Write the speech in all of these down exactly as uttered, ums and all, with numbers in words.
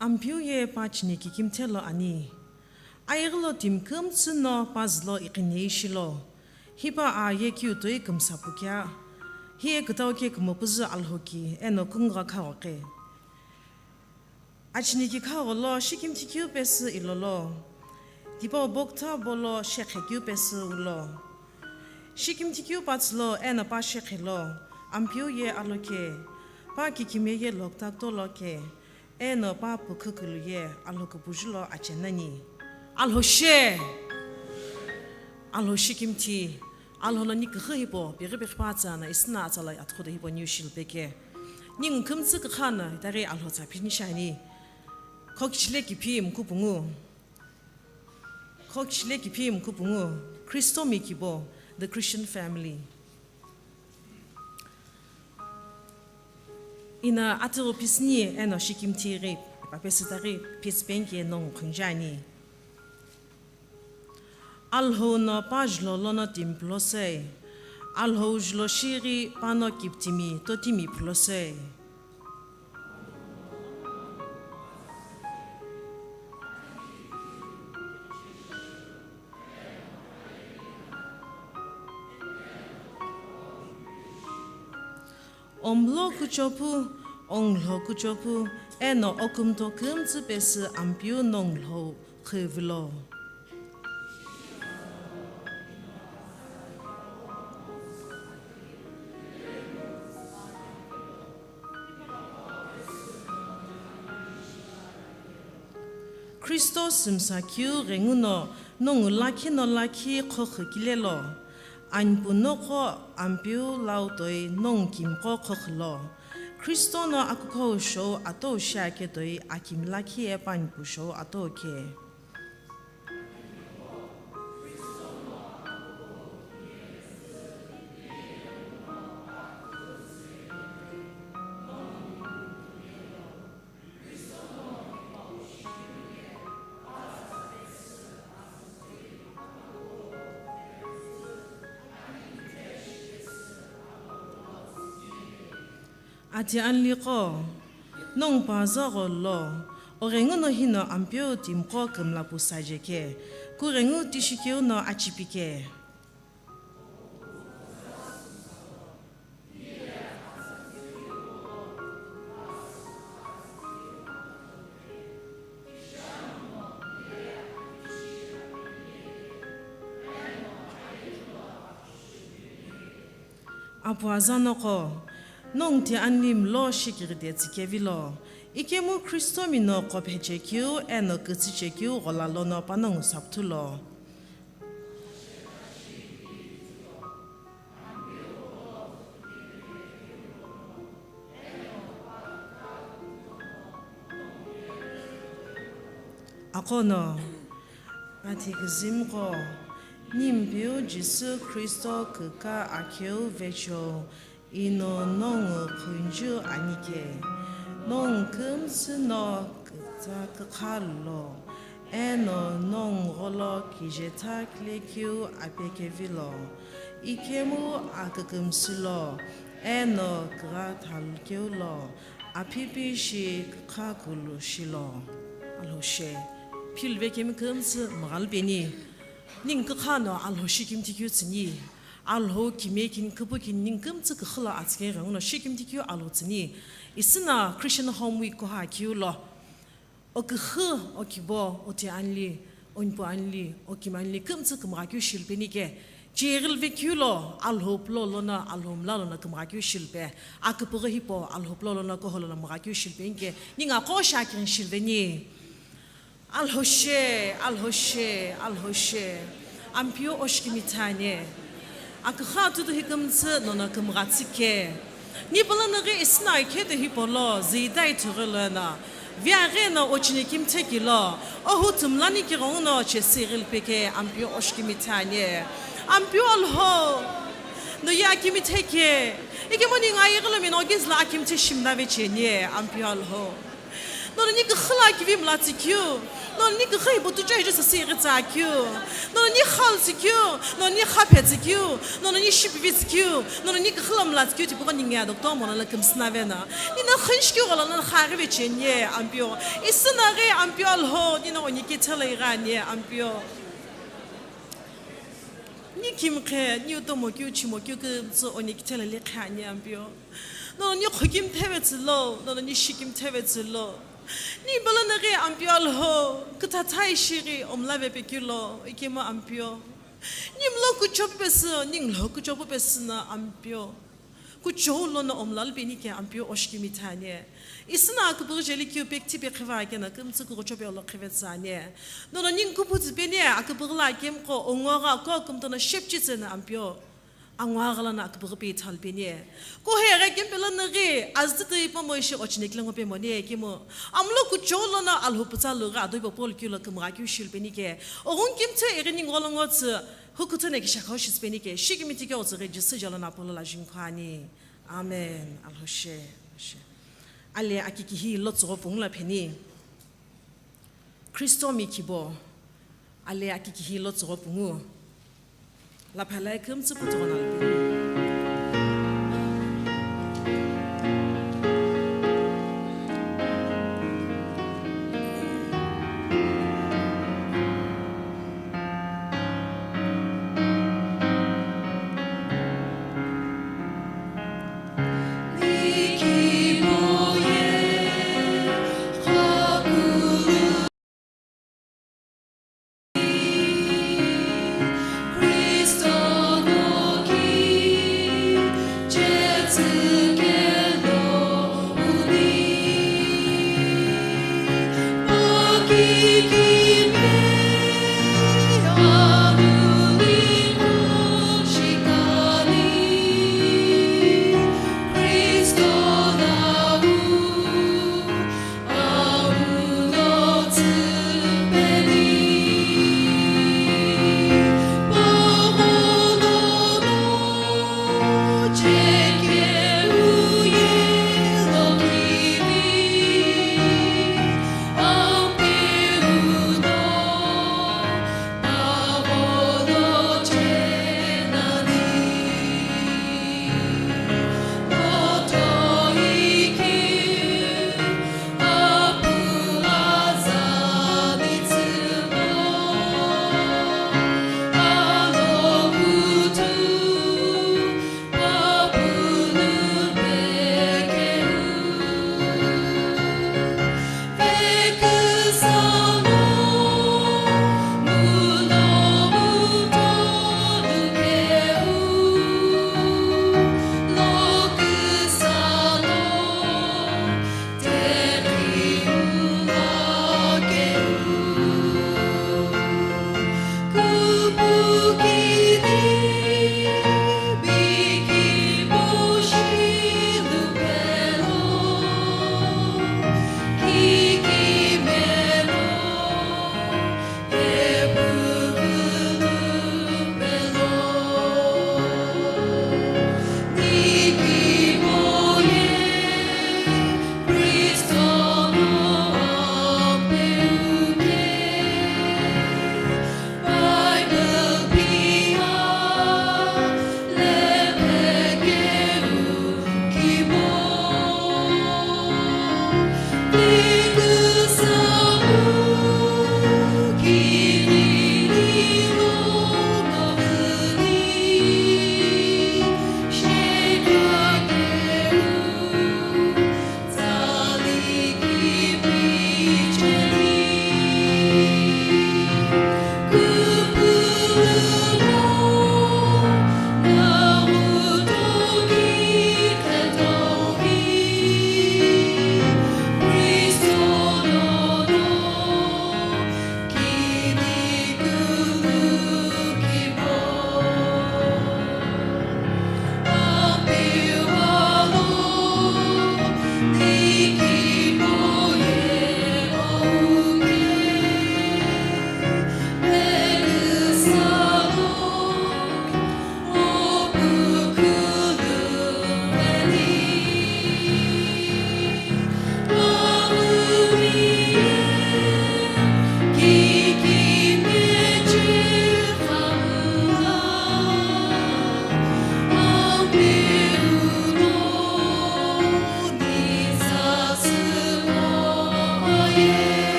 Ampeu ye pa chini kikimthe lo ani. Ayeghi lo timi kümtsü no pa zülo iqinei shilo. Hipa aa ye kiu toi kümsa pukea. Hiye kütau ke kümopüzü Alhou ki eno kungugha khaghoqe. Achini ki khagho lo shikimthi kiu pesü ilolo. Tipau bokutha bolo shekhe kiu pesü ulo. Shikimthi kiu patsülo eno pa shekhe lo, Ampeu ye aloke, pa kikimiye ye loktakto loke, eno pa pükhükulu ye Alhou küpüzü lo ache nani. Alhou she! Alhou shikimthi! Alhou lo ni küxü hipau, pighi pighi pa tsü no isüna atsala atughudo hipau niu shilpeke. Ningu kümtsü kükha no itaghi Alhou tsa phini shiani. Khokchile kiphi mkupungu. Khokchile kiphi mkupungu, Khristomi kibo, the Christian family. Ina atughu pisüni eno shikimthi ghi papesütaghi phispenki eno nkhunjani. Alhou no pa julo lono timi pulosei. Alhou julo shighi pano kiptimi totimi pulosei. Omlo kuchopu, onglho kuchopu, eno okumto kümtsü pesü Ampeu nonglho khivilo. Khristo sümsa kiu ghenguno nongu lakhi no lakhi khokhü kilelo, Anpu noqo Ampeu lau toi nongu kimiqo khokhülo. Khristo no akukhou shou atou shiake toi akimi lakhi ye panpu shou atou khe. Ati anli qo, nongu pa zagho lo, oghenguno hino Ampeu timiqo kümlapu saje ke, kughengu tishikeu no achipi ke. Apu aza noqo, nongu ti anli mlo shikiride tsükevilo, ikemu Khristomi no qophe chekeu eno kütsü chekeu ghola lono panongu sapthulo. Aqono, ati küzimiqo, ni Ampeu Jisü Khristo küka akheu vecheo, ino nongu khunju ani ke, nongu kümtsü no kütsa kükha lo, eno nongu gholo kijetha kilekeu apekevilo, ikemu akükümsü lo, eno kigha thalukeu lo, aphipi shi kükha kulu shilo. Alhou she, philve kemi kümtsü mghalpeni. Ningu kükha no Alhou shikimthi keu tsüni. Alhou kimiye kini küpü kini ningu kümtsü küxü lo atsükeghi ghenguno shikimthi keu Alhou tsüni. Isüna Christian Home Week kuha keu lo. O küxü, o kibo, o ti anli, o npu anli, o kima anli, kümtsü kümgha keu shilpeni ke, chighi lve keu lo, Alhou pulo lono, Alhou mla lono kümgha keu shilpe, aküpüghü hipau, Alhou pulo lono, kuhou lono mgha keu shilpeni ke, ningu aqo shi akighi shilveni. Alhou she, Alhou she, Alhou she. Ampeu oshikimithani. Aküxü atudu hi kümtsü nono kümgha tsüke. Nipalonaghi isüna ikheto hipau lo, züita ithughi lono. Viaghi no ochini kimthe kilo. Ohu tümlani kighenguno chesü ighilpeke, Ampeu oshikimithani. Ampeu Alhou. No ye akimitheke. Ikemu ningu ayighilo mino gizla akimthe shimna vecheni, Ampeu Alhou. Nono ni küxü lo akivi mla tsükeu. Nono ni küxü hipu tucho hiju sasü ighi tsükeu. Nono ni xalu tsükeu. Nono ni xaphe tsükeu. Nono ni shipivi tsükeu. Nono ni küxü lo mla tsükeu tipaqo ningu ado kutomo lono kümsüna veno. Nino xünshikeu gholo nono xaghi vecheni ye Ampeu. Isüna ghi Ampeu Alhou, nino oni kithelo ighani ye Ampeu. Ni kimqhe, ni utomo keu, chimo keu kümtsü oni kithelo liqhi ani Ampeu. Nono ni xukimthe vetsülo, nono ni shikimthe vetsülo. Ni balono ghi Ampeu Alhou, küthatha ishi ghi omla vepekeu lo, ikemu Ampeu. Ni mlo kuchopu pesü, ni mlo kuchopu pesü no Ampeu. Kuchou lono omla lupeni ke Ampeu oshikimithani. Isüna akübüghi jeli keu pekthi pekhiva keno kümtsü kukucho pe olo khivetsüani. Nono ni kupu tsüpeni akübüghi lo akemqo ongo gha ko kümtono shepchitsü no Ampeu. Angua ghalano akübüghi pe itha lupeni. Kuheghe kempelo nighi, azütütü ipomo ishi ochine kilengo pemoni kemu. Amlo kuchou lono Alhou pütsa lugha adoipo Paul keu lo kümgha keu shi lupeni ke. Oghungu kimtsü ighi ningu gholo ngotsü, hukuthu no kishakho shi tsüpeni ke. Shikimiti ke otsüghi Jisü jolo no Apollo lo jingkhuani. Amen. Alhou she, she. Ale akikihi lotsügho pungu lo pheni. Kristo mi kibo, ale akikihi lotsügho pungu. Laphalai kümtsü puthugho nalpeni.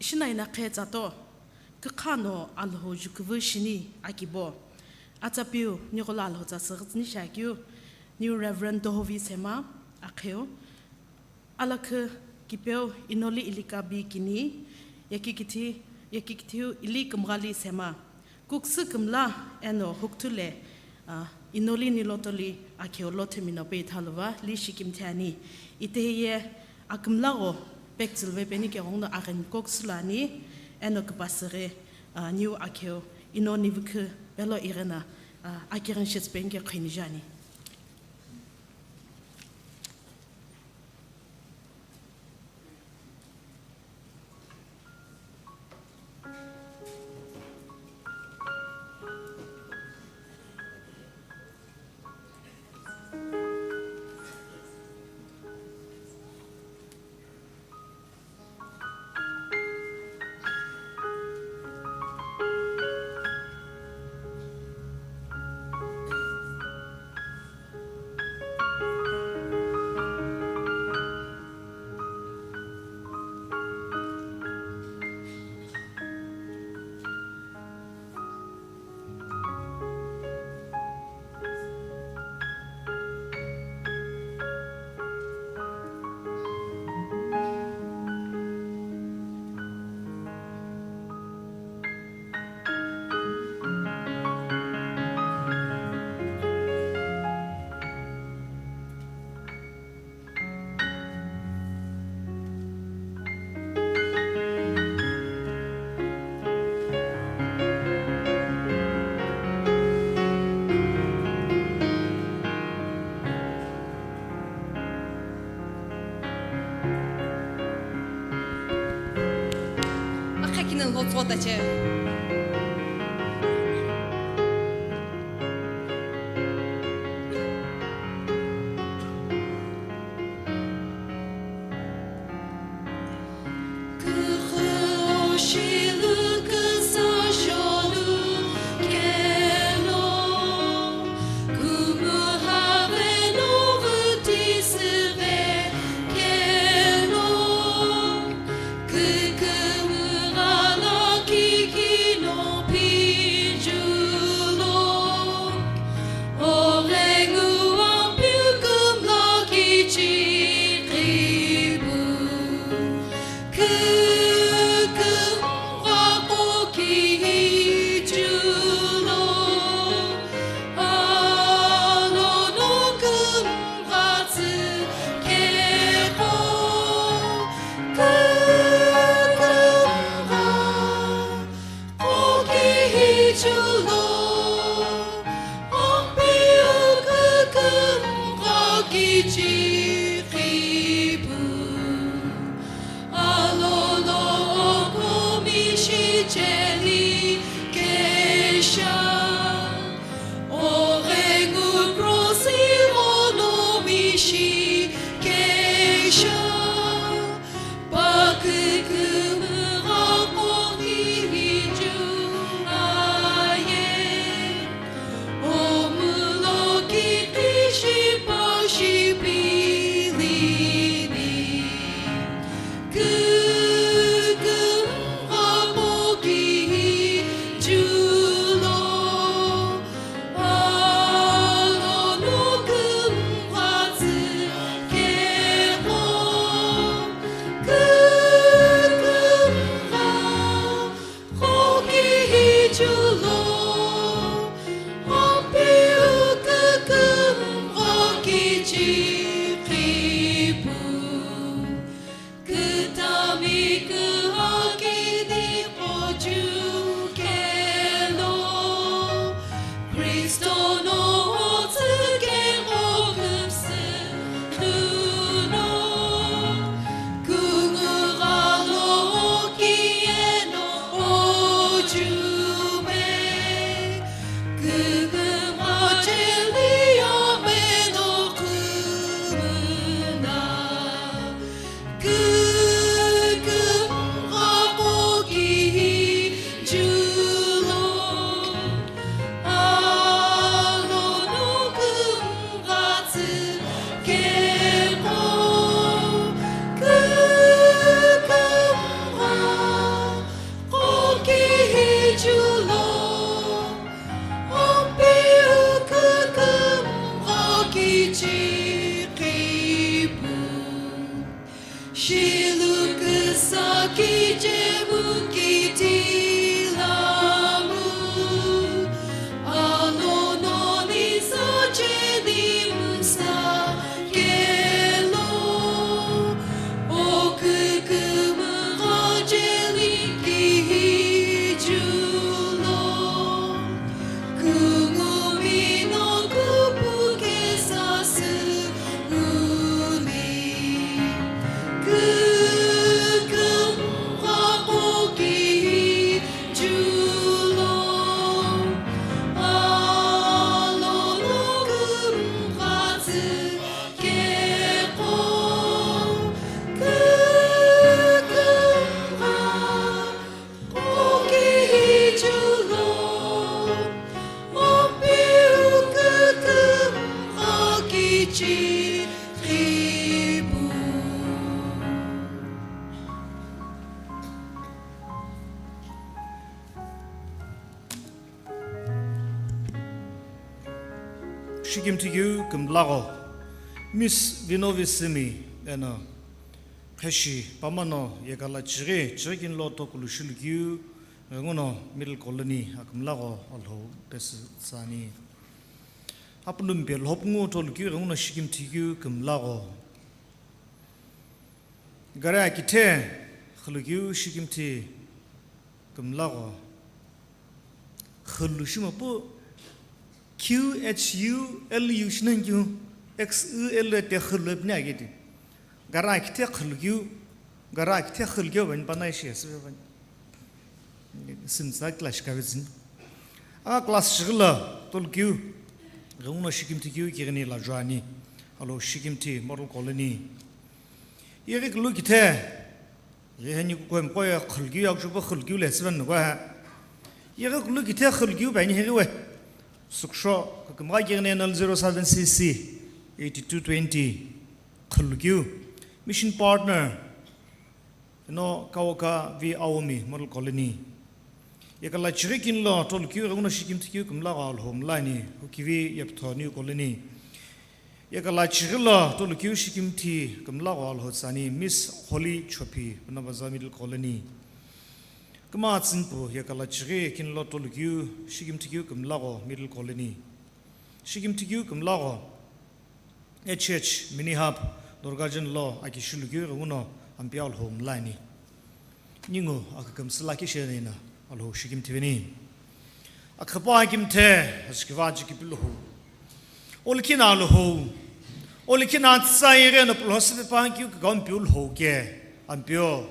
Shinaina qhe tsato, kükha no Alhou jukuvu shini akibo. Atsapiu, nigholo Alhou tsa süghütsüni shiakeu, New Reverend Dohovi Sema, akheu, alakhu kipeu Inoli Ilikabi kini, yakikithi, yakikithiu Ili Kümghali Sema. Kuksu kümla eno hukthule, ah, Inoli Nilotoli akheu lothemi no peithaluva li shikimthi ani. Itehiye akümlagho pektsülve peni keghongno agheni koksula ani, eno küpasüghi, ah, niu akheu Inoni vükhu pelo ighena, ah, akighini shitsü penike qhini jani. Akha kina lo tsughota che. Shikimthi keu kümlagho, Miss Vinovi Simi eno Kheshi Pamano yekala chighi, chighi kini lo tokulu shilukeu ghenguno Middle Colony akümlagho Alhou pesü tsüani. Apulumpe lhopungu tolukeu ghenguno shikimthi keu kümlagho. Gari akithe xülukeu shikimthi kümlagho. Xülu shimo pu Q H U L U shinan keu X U L te xülu pni ageti. Gari akithe xülukeu, gari akithe xülukeu bani panai shi esi bani. Simsa class kavitsin. A class shighi lo tolukeu ghenguno shikimthi keu kighini la juani. Alhou shikimthi Model Colony. Yeghi kulu kithe, ye heni kukuhemqo ye xülukeu yakuchupa xülukeu le siven nukua ha. Yeghi kulu kithe xülukeu bani heghi we. Suksho, kükümgha kighini N L zero seven C C eighty two twenty. Xülukeu. Mission partner. Eno Kawaka V Aomi Model Colony. Yekala chighi kini lo tolukeu ghenguno shikimthi keu kümlagho Alhou mlani, Hukivi Yeptho New Colony. Yekala chighi lo tolukeu shikimthi kümlagho Alhou tsüani Miss Holly Chopi Punabaza Middle Colony. Küma tsünpu yekala chighi kini lo tolukeu shikimthi keu kümlagho Middle Colony. Shikimthi keu kümlagho H H Mini Hub Durgajan lo aki shilukeu ghenguno Ampeu Alhou mlani. Ningu akükümsü lakhi sheni na Alhou shikimthi veni. Akhapa akimthe, askiva chikipi Alhou. Olikhina Alhou. Olikhina tsayire no pulhosi pe pankeu kükümpiu Alhou ke. Ampeu.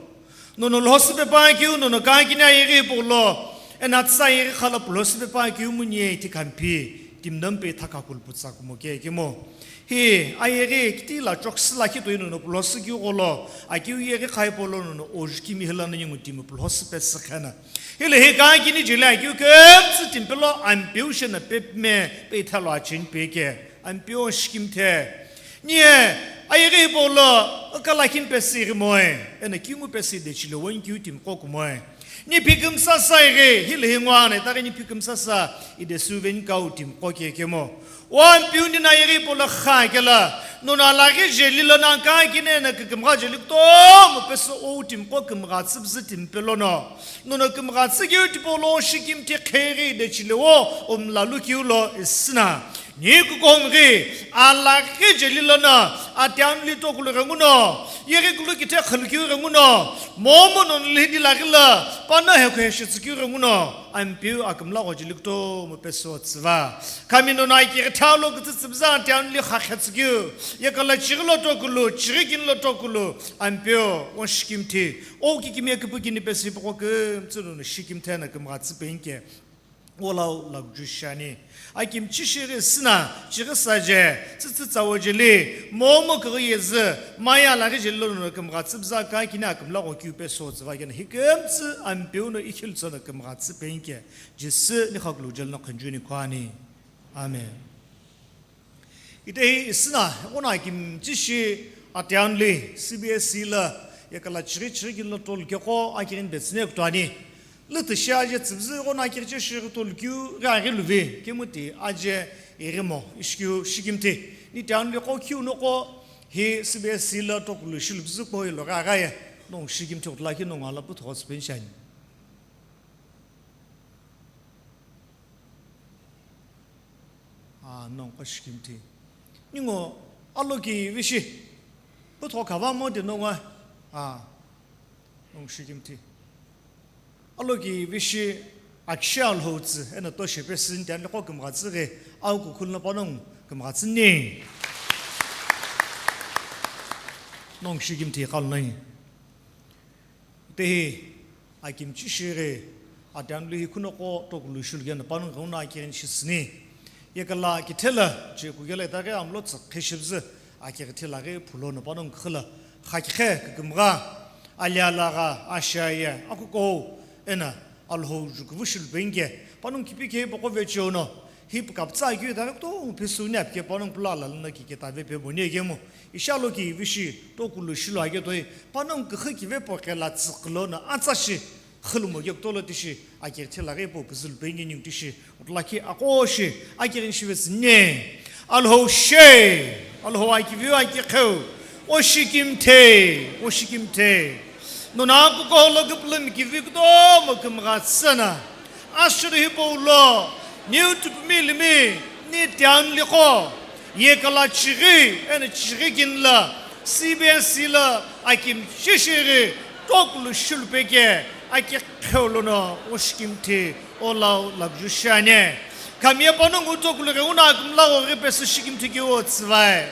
Nono lhosi pe pankeu, nono kakini ayeghi hipau lo, eno tsayeghi khala pulhosi pe pankeu munie ti khampi, timnam pe thaka kulputsa kumo ke kemo. Hi ayeghi kiti la choksi lakhi toi nono pulhosi keu gholo, akeu yeghi khai pau lo nono oju kimi hela no yingu timu pulhosi pe sikhena. Hile hi kakini jeli akeu kümtsü timpelo Ampeu shena pepme pe ithalo achin pe ke. Ampeu shikimthe. Nie, ayeghi hipau lo, kala kini pesi ghimoe, eno kingu pesi dechile won kiu timqo kumoe. Ni phikümsasa ighi, hile hi ngwane, taghi ni phikümsasa ide suven kau timqo ke kemo. Ampeu nina ayeghi hipau lo kha kela, nono alaghi jeli lo na kakini eno kükümgha jeli kutomo pesi ou timqo kümgha tsübzü timpe lono. Nono kümgha tsü keu tipau lo shikimthi kheghi dechile wo omla lu keu lo isina. Ni kukomghi, alaghi jeli lono, atianuli tokulu ghenguno, yeghi kulu kithe xülukeu ghenguno, momu nono lhidi laghi lo, pano hekhu heshitsükeu ghenguno, Ampeu akümlagho jeli kutomo peso tsüva. Khami nono akighithi lo kütsü tsübza atianuli khakhetsükeu, yekala chighi lo tokulu, chighi kini lo tokulu, Ampeu, wo shikimthi, o kikimiye küpükini pesi poko kümtsü nono shikimthi na kümgha tsü penke. Wolau lakju shani. Akimchi shighi sina, chighi saje, tsütsü tsawo jeli, momu kughi yezü, maya laghi jeli lono kümgha tsübza kakini akümlagho kiu peso tsüva kena. Hi kümtsü Ampeu no ikhiltso no kümgha tsü penke. Jisü ni khakulu jeli no khunjuni kwani. Amen. Itehi isina, eghono akimchi shi atianuli, C B S E lo, yekala chighi chighi kini lo tolukeu qo akighini betsüne kutuani. Lütü shi aje tsübzü eghono akighiche shighi tolukeu ghi aghi luve, kemuti aje ighimo, ishikeu shikimthi. Ni tianuli qo kiu noqo, hi C B S E lo tokulu shilubzü qo ilo ghi aghaye, nongu shikimthi kutulakhi nongu ala puthugho tsüpenshani. Ah, nongu shikimthi. Ningu aloki vishi. Putho kava mo de nongu. Ah, nongu shikimthi. Aloki vishi akshi Alhou tsü, eno toshe pesin tianuli qo kümgha tsü ghi, au kukhul no panongu kümgha tsü ni. Nongu shikimthi kalu nai. Tehi, akimchi shighi, atianuli hi khunoqo tokulu shulughi no panongu ghenguno akighini shisüni. Yekala kithe lo, chekughi lo itaghi amlo tsükhi shibzü, akighithi laghi phulo no panongu khila, khakikhe, kükümgha, alialagha, ashiaye, akukou, eno, Alhou jukuvu shilupenge, panongu kipi khe poko vecheo no, Hi pukapütsa keu itaghi kutomo phisüni aphi ke panongu pula ala lono kiketave pe boni kemu. Ishi aloki vishi tokulu shilo ake toi panongu küxü kive poqhela tsüqhülo no atsa shi xülumo ke kutolo tishi akighithi laghi po püzülupeni ningu tishi utulakhi aqo shi akighini shivetsüni. Alhou she, Alhou akiviu akiqheu, oshikimthe, oshikimthe. Nona kukuholo kupulumi kivi kutomo kumghatsana. Ashuri hipau lo, niu tupumi limi, ni tian liko, yekala chighi, ena chighi kinla, C B S E la, akim shishiri, tokulu shulupeke, akiqheu lono, oshikimthe, olau lakju shane. Kamiye panongu tokulu ghe una akumla oghi pesu shikimthe ki otsivai.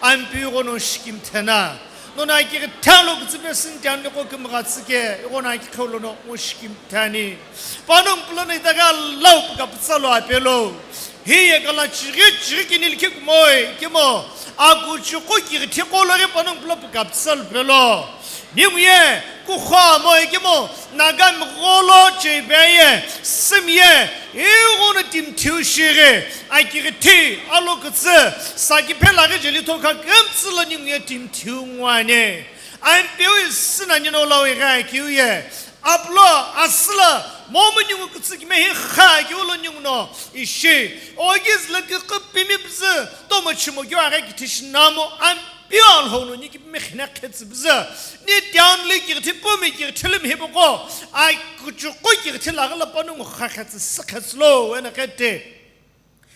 Ampeu ighono shikimthena. Nona akighi thalo kutsü pesu ntian liko kumghatsike, ighono akiqheu lono oshikimthani. Panongu pulono itaghi alau pukapütsa lo apelo. Hi yekala chighi, chighi kini likhi kumoi, kimo. Akuchuku kighithi qologhi panongu pulo pukapütsa lo pelo. Ninguye, kuxu amo ikemu, Nagami gholo cheipe ye, simi ye, ighono timi thiu shighi, akighithi, alo kütsü, saki phelaghi jeli thokha kümtsü lo ninguye timi thiu nguani. Ampeu isina nino lau ighi akiu ye, apulo, asülo, momu ningu kütsü kime hi kha akiu lo ninguno, ishi, ogiz lo küküpimi püzü, tomo chimo keu aghi kithi shinamo, am- Pio Alhou no ni kipimi khine khetsü püzü, ni tian li kighithi pumi kighithi limi hipaqo, akuchuku kighithi laghi lo panongu kha khetsü sü khetsü lo, ena khete.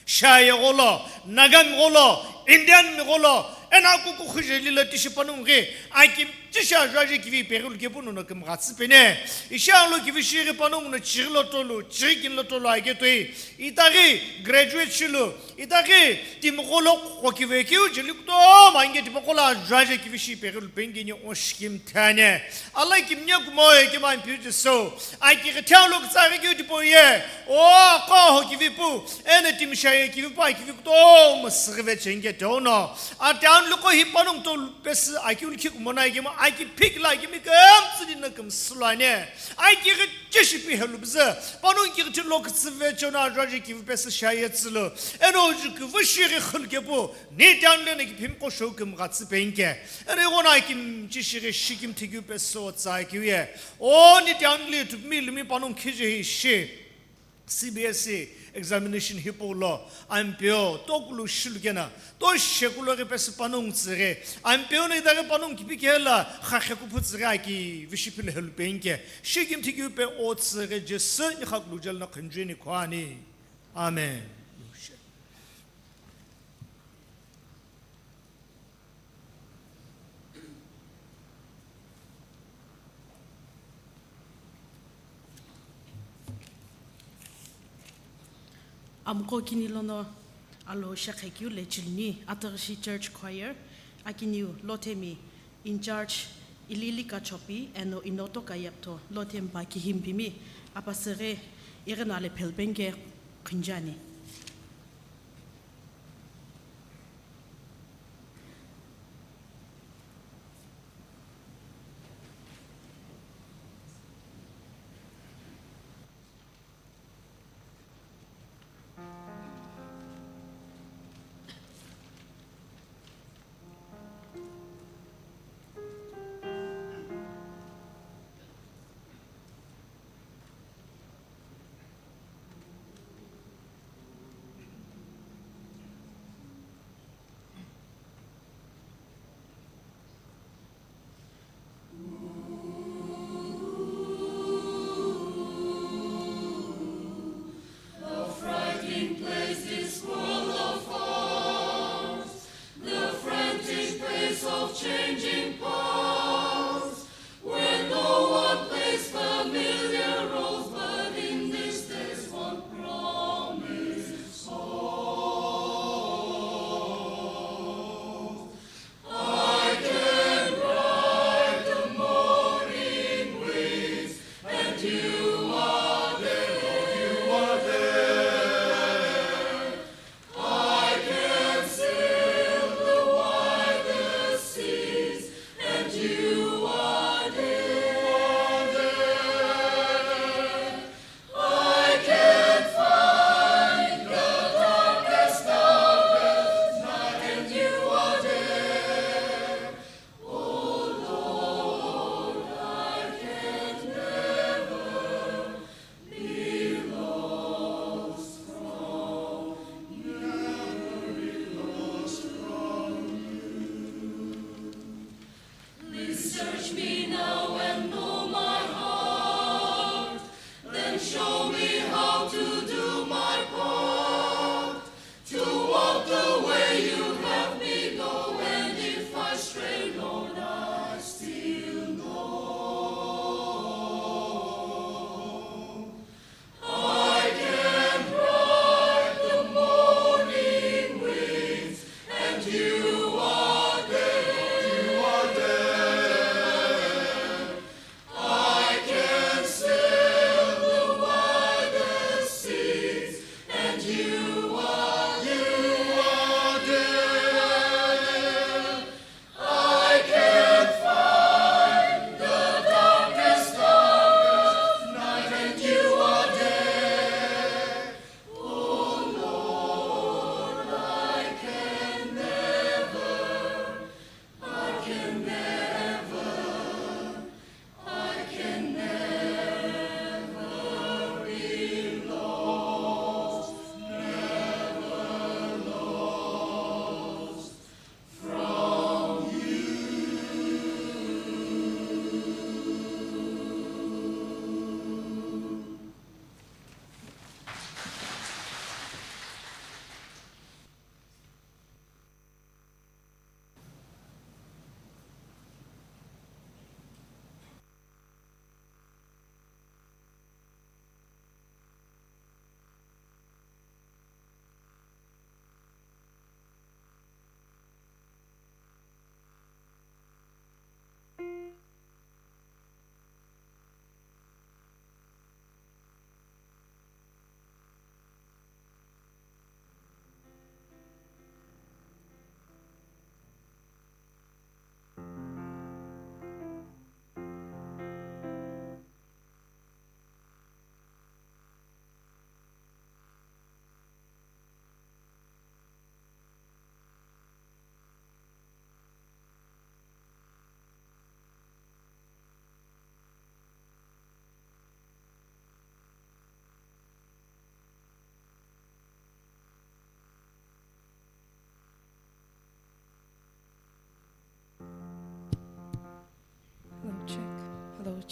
Shaye gholo, Nagami gholo, Indian mi gholo, ena kuku khujeli lo tishi panongu ghi, akim chisha juaje kivi peghi lo kepu nono kumghatsü pene. Isha lo kivi shighi panongu no chighi lo tolu, chighi kin lo tolu ake toi. Itaghi graduate shilu, Itaghi timi gholo qo kive keu jeli kutomo ange timi gholo ajuaje kivi shi peghi lupengeni oshikimthani. Alai kimnye kumoe kima Ampeu Jisü. Akighi thialo kütsaghi keu tipau ye. O, qo ho kivi pu. Ena timi shaye kivi pu akivi kutomo sürüve chenge teono. Atian luko hi panongu tolu pesu akiu likhi kumona kima akiphikila kimi kümtsü dina kümsü lo ani. Akighi chishipi helu püzü, panongu kighithi lo kütsüve chona ajuaje kivi pesu shaye tsülu, eno ju kivi shighi khulu kepu, ni tian leno kiphimi qo shou kumghatsü penke, eno ighono akim chishighi shikimthi keu pesu otsa kiu ye, o ni tian li tupumi limi panongu khije hi shi, C B S E examination hipau lo, Ampeu, tokulu shilu kena, to shekulo ghi pesu panongu tsüghi, Ampeu no itaghi panongu kipi kela, khakhe kuphu tsüghi aki, vishi philo helu penke, shikimthi keu pe otsüghi Jisü ni khakulu jel na khunjeni khwani. Amen. Amqo kini lono alo shekhe keu le chiluni Ataghishi Church Choir, akiniu Lothemi in charge Ilili Kachopi eno Inoto Kayaptho, Lothemi pa kihimi pimi apasüghi ighi no ale phelpengke khunjani.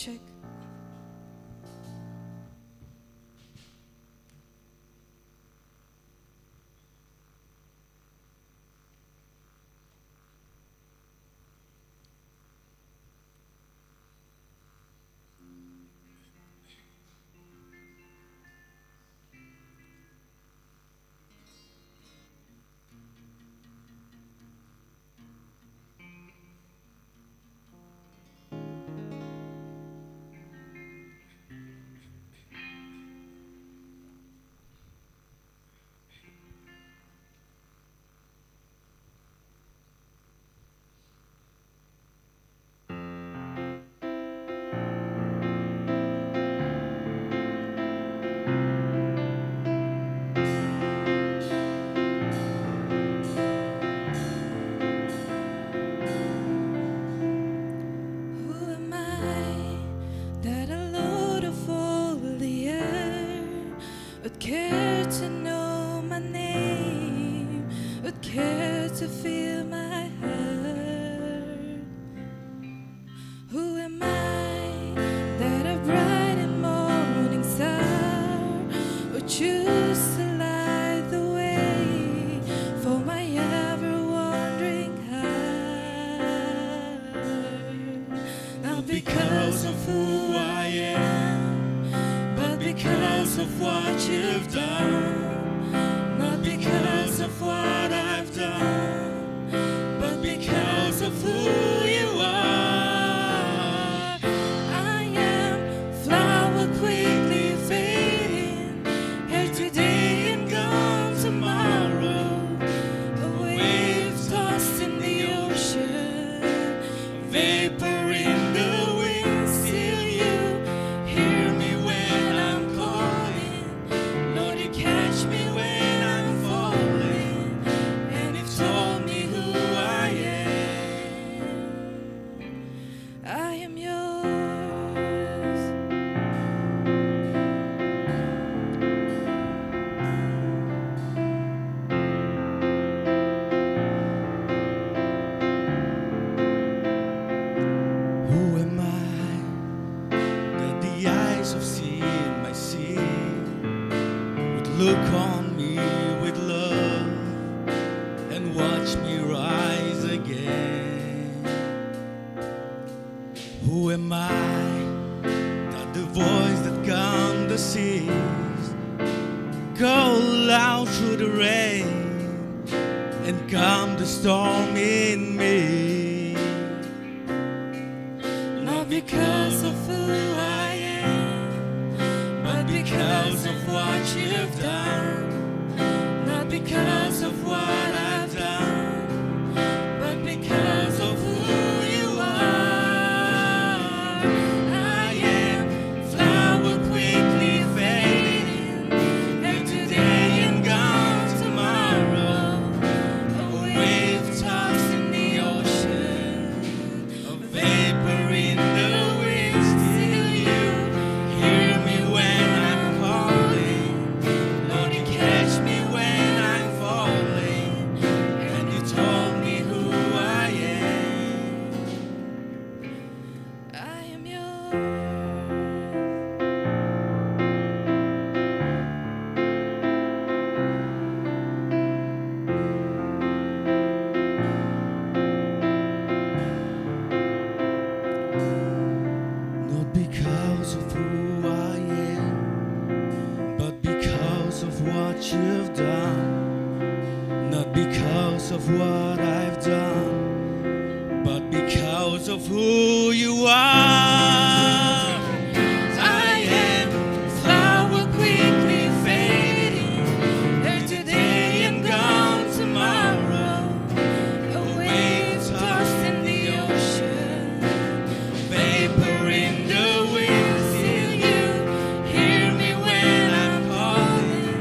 Check. Who am I that the Lord of all the earth would care to know my name, would care to feel my hurt? Who am I that a bright and morning star would choose to light the way for my ever-wandering heart? Not because of who I am, but because of what you've done. Not because of what I've done, but because of who you are. I am flower quickly fading, here today and gone tomorrow. A wave tossed in the ocean, vapor in the wind, still you hear me when I'm calling. Lord, you catch me when I'm falling, and you've told me who I am. I am yours. Who am I that the eyes of sin, my sin, would look on me with love and watch me rise again? Who am I that the voice that calmed the seas call out through the rain and calm the storm in me? Not because of who I am, but because of what you've done. Not because of what I've done, but because of who you are. I am flower quickly fading, here today and gone tomorrow. A wave tossed in the ocean, a vapor in the wind, still you hear me when I'm calling. Lord, you catch me when I'm falling, and you told me who I am. I am yours. Not because of who I am, but because of what you've done. Not because of what I've done, but because of who you are. I am flower quickly fading, here today and gone tomorrow. A wave tossed in the ocean, vapor in the wind, still you hear me when I'm calling.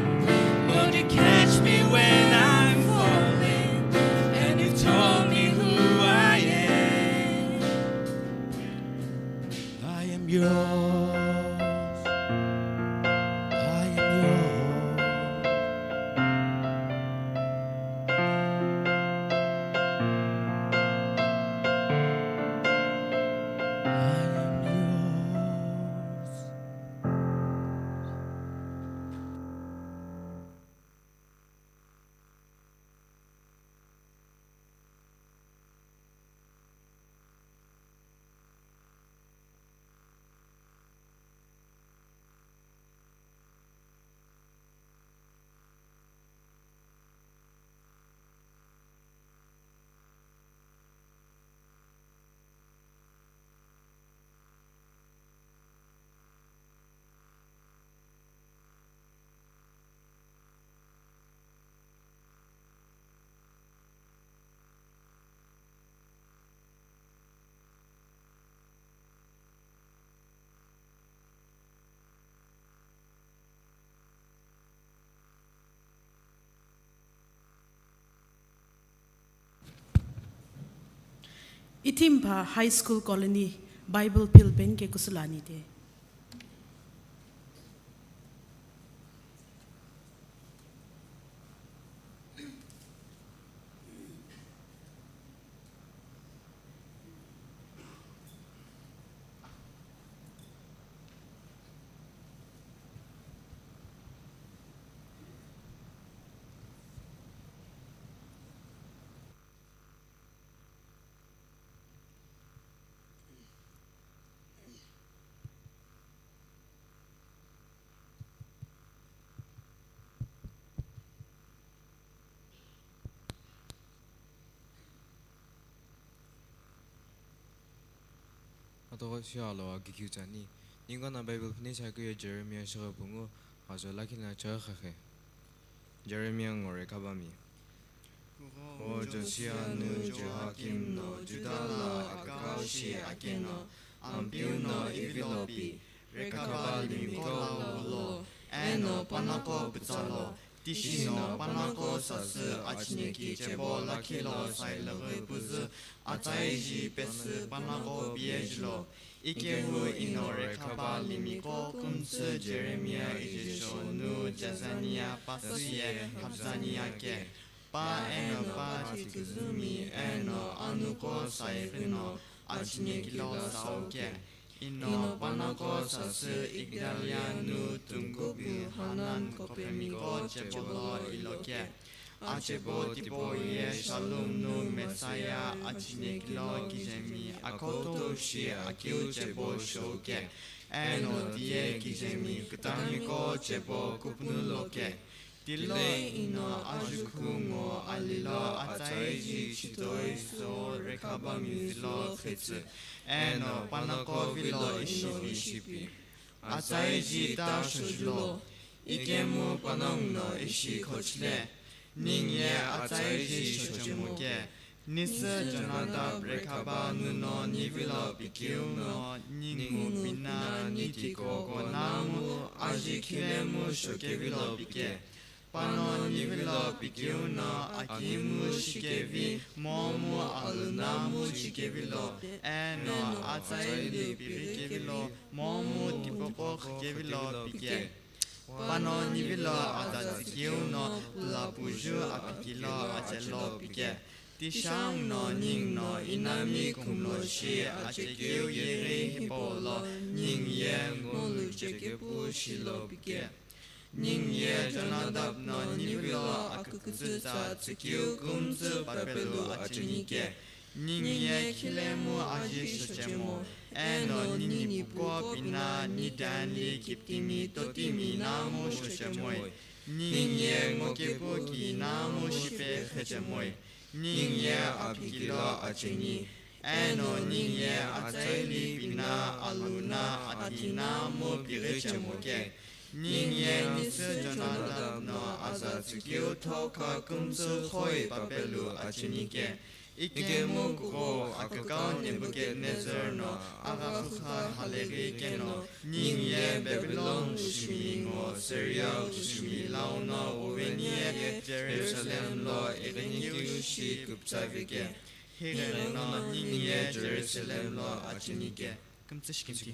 Lord, you catch me when I'm falling, and you told me who I am. Ithimpa High School Colony Bible philpeni ke kusula anite. Atogho shi alo agikeu chani. Ninguno Bible phini shakeu ye Jeremiah shighi pungu, ajo lakhi na chaghi khakhe. Jeremiah ngo Rekhabami. O Josiah nu Jehoiakim no Judah lo akükau shi akeno, Ampeu no ivilo pi, Rekhaba limiko lo, eno panaqo pütsa lo, tishi no panaqo sasü achineki chebo lakhi lo sailaghi püzü, atsaiji pesü panaqo piyejilo. Ikemu ino Rekhaba limiko kümtsü Jeremiah ijesho nu Jezaniah pasü ye Habzaniah ke. Pa eno pa tiküzümi eno anuko saighi no achineki lo sauke. Ino panaqo sasü Igdaliah nu Tungubu Hanan kopemiko chebo lo iloke. Achebo tipau ye Shallum nu Maaseiah achineki lo kijemi akoto shi akeu chebo shouke. Eno tiye kijemi kütangiko chebo kupunu loke. Tile ino ajukhu ngo alilo atsaiji chitoi so Rekhabami vilo khitsü, eno panaqo vilo ishi ishi pi. Atsaiji ta shojilo, ikemu panongu no ishi khochile, ningu ye atsaiji shochemoke. Nisü Jonadab Rekhaba nuno nivilo pikeu no ningu pina nitiko konamu aji khilemu shokevilo pike. Pano nivilo pikeu no akimu shikevi momu alunamu shikevilo, eno atsaili pirikevilo momu tipaqo khikevilo pike. Pano nivilo aza tsükeu no lapuju apikilo achelo pike. Tishang no ningu no inami kumlo shi achekeu yeghi hipau lo ningu ye ngolu chekepu shilo pike. Ningu ye Jonadab no nivilo akükütsü tsa tsükeu kümtsü papelu achinike. Ningu ye khilemu aji shochemo, eno nini puko pina nidanli kiptimi totimi namu shochemoi. Ningu ye ngokepu ki namu shipe khechemoi. Ningu ye apikilo acheni, eno ningu ye atsaili pina aluna ati namu pighichemoke. Ningu ye nisü Jonadab no aza tsükeu thoka kümtsü khoi papelu achinike. Ikemu kuko akükau Nebuchadnezzar no aghakhukha haleghi keno, ningu ye Babylon kushimi ngo Syria kushimi launo uveni ye Jerusalem lo ighinikeu shi kuptsavike. Highe no ningu ye Jerusalem lo achinike. Kümtsü shi kümtsü.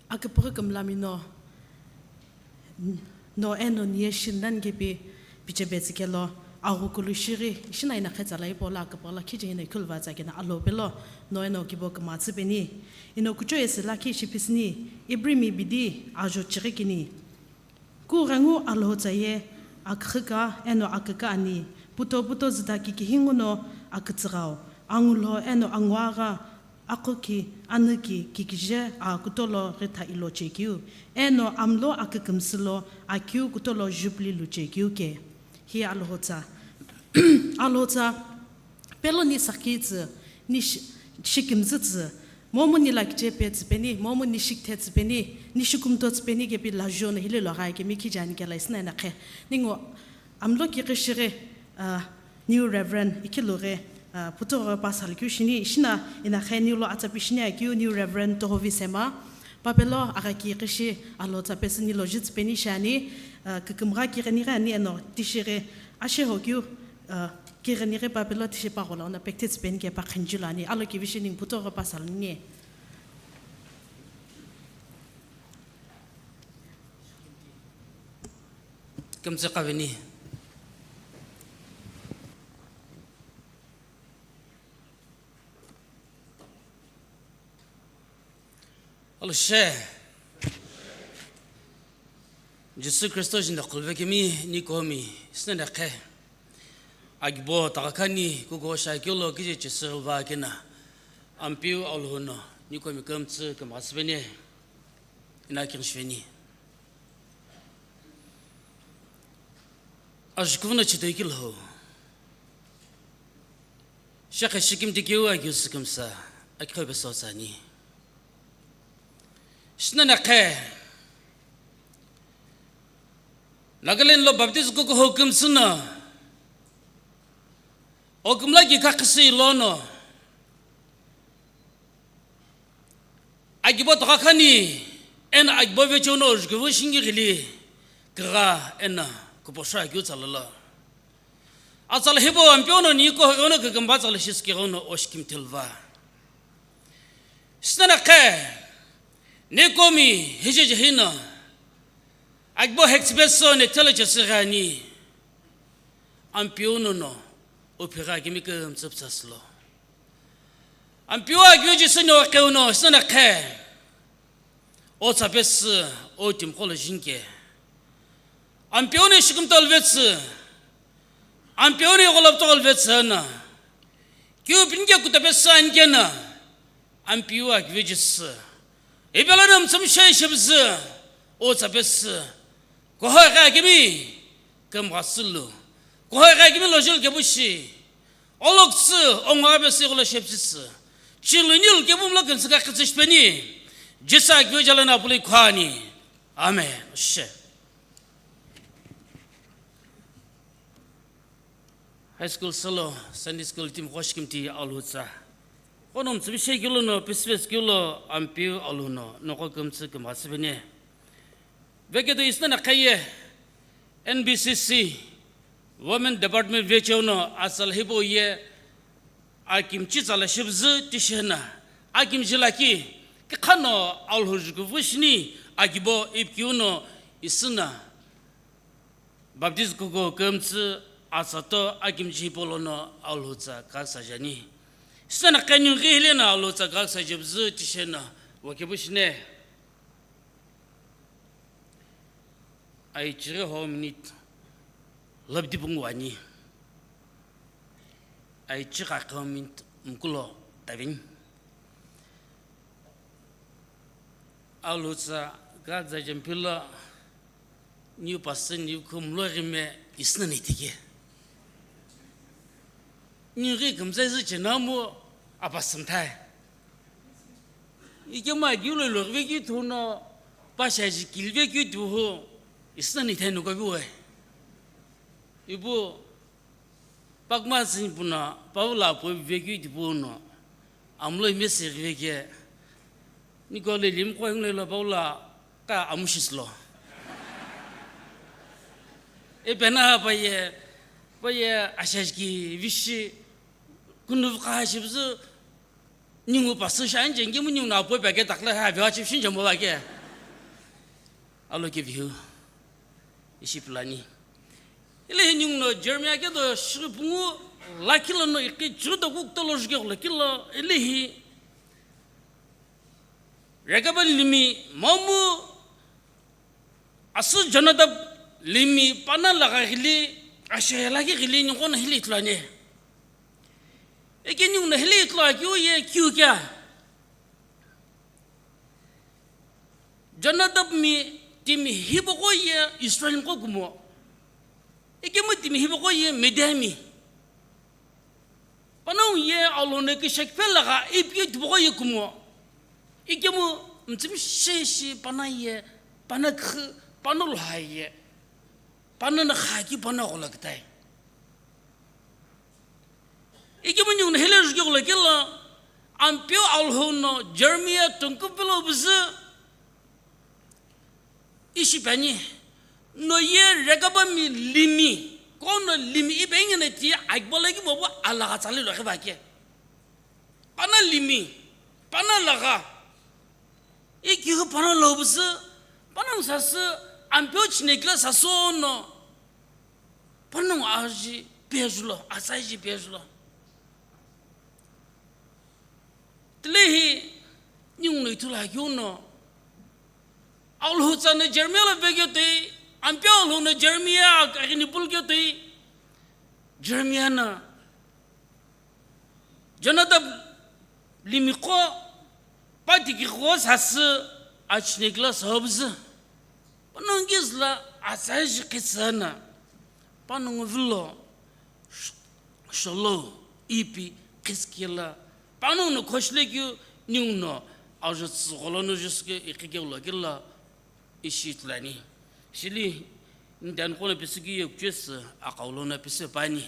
Aküpüghü kümlami no, no eno niye shindan kepi pichebe tsükelo, aghukulu shighi, ishina ina khetsa la ipo la aküpüghü la khije ina ikhulva tsa kena alo pelo, no eno kibo küma tsüpeni. Ino kucho esi lakhi shipisini, Ibrimi bidi ajo chighi kini. Kughengu Alhou tsa ye akükhüka eno aküka ani, puto puto züta kikihi nguno akütsüghau, angulho eno anguagha, aqhoki, anüki, kikije a kutolo ghitha ilo chekeu, eno amlo akükümsülo akeu kutolo jubili lu chekeu ke. Hi Alhou tsa. Alhou tsa. Pelo ni sakhi tsü, ni shi-, shikimzü tsü, momu ni lakiche pe tsü peni, momu ni shikithe tsü peni, ni shikumto tsü peni kepi lajuno hile lo ghai kemi khijani kela isina ina khe. Ningu Amlo ki qishighi, uh, New Reverend ikilughi, uh, putughoghi pasal keu shini, ishina inakhe New lo atsapi shini akeu New Reverend Tohovi Sema, papelo agha ki qishi alo tsapesü nilo jitsüpeni shani, uh, kükümgha ki ghenighi ani eno tishighi asheho keu, uh, ki ghenighi papelo tishi paghola ona pekte tsüpeni ke pakhinjilo ani, alo ki vishi ning putughoghi pasal ni. Kümtsü qavini. Alushe. Jisü Khristo jinde qhulve kemi nikomi isnene khe. Agibo tagakhani kuko shakilo kije chisirva kena. Ampiu Alhou no nikomi kümtsü kümghasüveni. Ina kingshveni. Ajukuvuna chitoi kilhou. Shekhe shikim tikeu agiu sükümsa, akikhope sotsani. Shinana khe, Nagaland lo Baptist kukuho kümsüna, okümla ki kakhisi lono, Agibo tokakhani, eno agibo vecheo no jukuvu shingi ghili, kigha eno kuposho akeu tsalolo. Atsala hipau Ampeu no niko hoghi no kükümba tsala shisikighi no oshikimthilva. Shinana khe, nikomi hije jehino, agibo hektsüpeso nekthelo chesighi ani, Ampeu no no, uphighi akimi kümtsü pütsasülo. Ampeu agiu Jisü no keu no, shinana khe. O tsapesü, o timqolo jinke. Ampeu no shikimtol vetsü. Ampeu no yogolop togol vetsü na. Kiu pinke kutapesü ankena. Ampeu agiu Jisü. Ipela no mtsümshe shepsü. O tsapesü. Kuhoi khe akimi. Kümghasülu. Kuhoi khe akimi lojil kepushi. Oloktsü, ongo abesi gholo shepsisü. Chilunil kebumlo küntsü kakhitsü shipeni. Jisü agiu jalo na puli khwani. Amen. She. High school solo, Sunday school team khoshikimthi Alhou tsa. Kono mtsümshe kilo no, pisipes kilo Ampeu Alhou no, noko kümtsü kümghasüveni. Veketo isnana khaye, N B C C, Women Department vecheo no atsala hipau ye, akimchi tsala shipüzü tishena, akimchi laki, kikhano Alhou jukuvu shini, agibo ipkiu no isüna, Baptist kuko kümtsü atsato akimchi hipau lono Alhou tsa kaksa jani. Shinana khe ningu ghi hile no Alhou tsa kaksa jepüzü tishena, wakepu shine. Aichighi ho minute labdi pungu ani. Aichighi akha minute mkulo tavin. Alhou tsa kaksa jempilo niu pasü niu khumlo rime isnani tike. Ningu ghi kümtsü isü chenamu apasü mthai. Ikemu agiu lo iloghi vekeu thuno, pashaji kili vekeu thuhu, isnani thai nuko viwe. Ipu, pakma sini puna, Paula apo vekeu tipu no, amlo imesi veke, niko le limqo ingle lo Paula ka amushi silo. Ipena paye, paye ashaji ki vishi, kunuvu kaha shipüzü, Ningu pasü shi ani jengemu ningu no apo peke takla ha viwa chip shin jembo ba ke. Alo ke viu. Ishi pulani. Ile hi ningu no Jeremiah ke do shi pungu lakhi lono ikhi chiro do kuk tolo juke lakhi lo ile hi. Rekab limi mamu asü Jonadab limi pana laga ghili ashe lagi ghili ningu no hili ithulu ani. Eke ningu no hile ithulu akeu ye keu kea? Jonadab mi timi hipaqo ye Israel miqo kumo. Ikemu timi hipaqo ye Midian mi. Panongu ye Alhou no kishekiphe lagha ipi tipaqo ye kumo. Ikemu mtsümshe shi pana ye, pana khu, pana lha ye. Panongu no khaki panongu lo kitai. Ikemu ninguno hile juke lo kelo, Ampeu Alhou no Jeremiah tongkuphi lo püzü, ishi püani, no ye Rekabami limi, kono limi ipe ingene ti akibolo kimopu alagha tsale lo khiva ke. Panongu limi, panongu lagha. Ikihu panongu lo püzü, panongu sasü, Ampeu chinekile sasü no. Panongu aji pejulo, asaiji pejulo. Tilehi, ninguno ithulu akeu no. Alhou tsa no Jeremiah lo vekeu toi, Ampeu Alhou no Jeremiah aghini pulukeu toi, Jeremiah no Jonadab limiqo, patikiqo sasü, achinekile sasü püzü. Panongu kizüla asaiji khisü na, panongu vilo, sh-, sholo, ipi, khisikila, panongu no khoshile keu, ninguno, ajo tsügholo no jusuke, iqike ulo kila, ishi ithulu ani. Shili, ndani kono pisiki ye kuchesi, akaulo no pisi pani.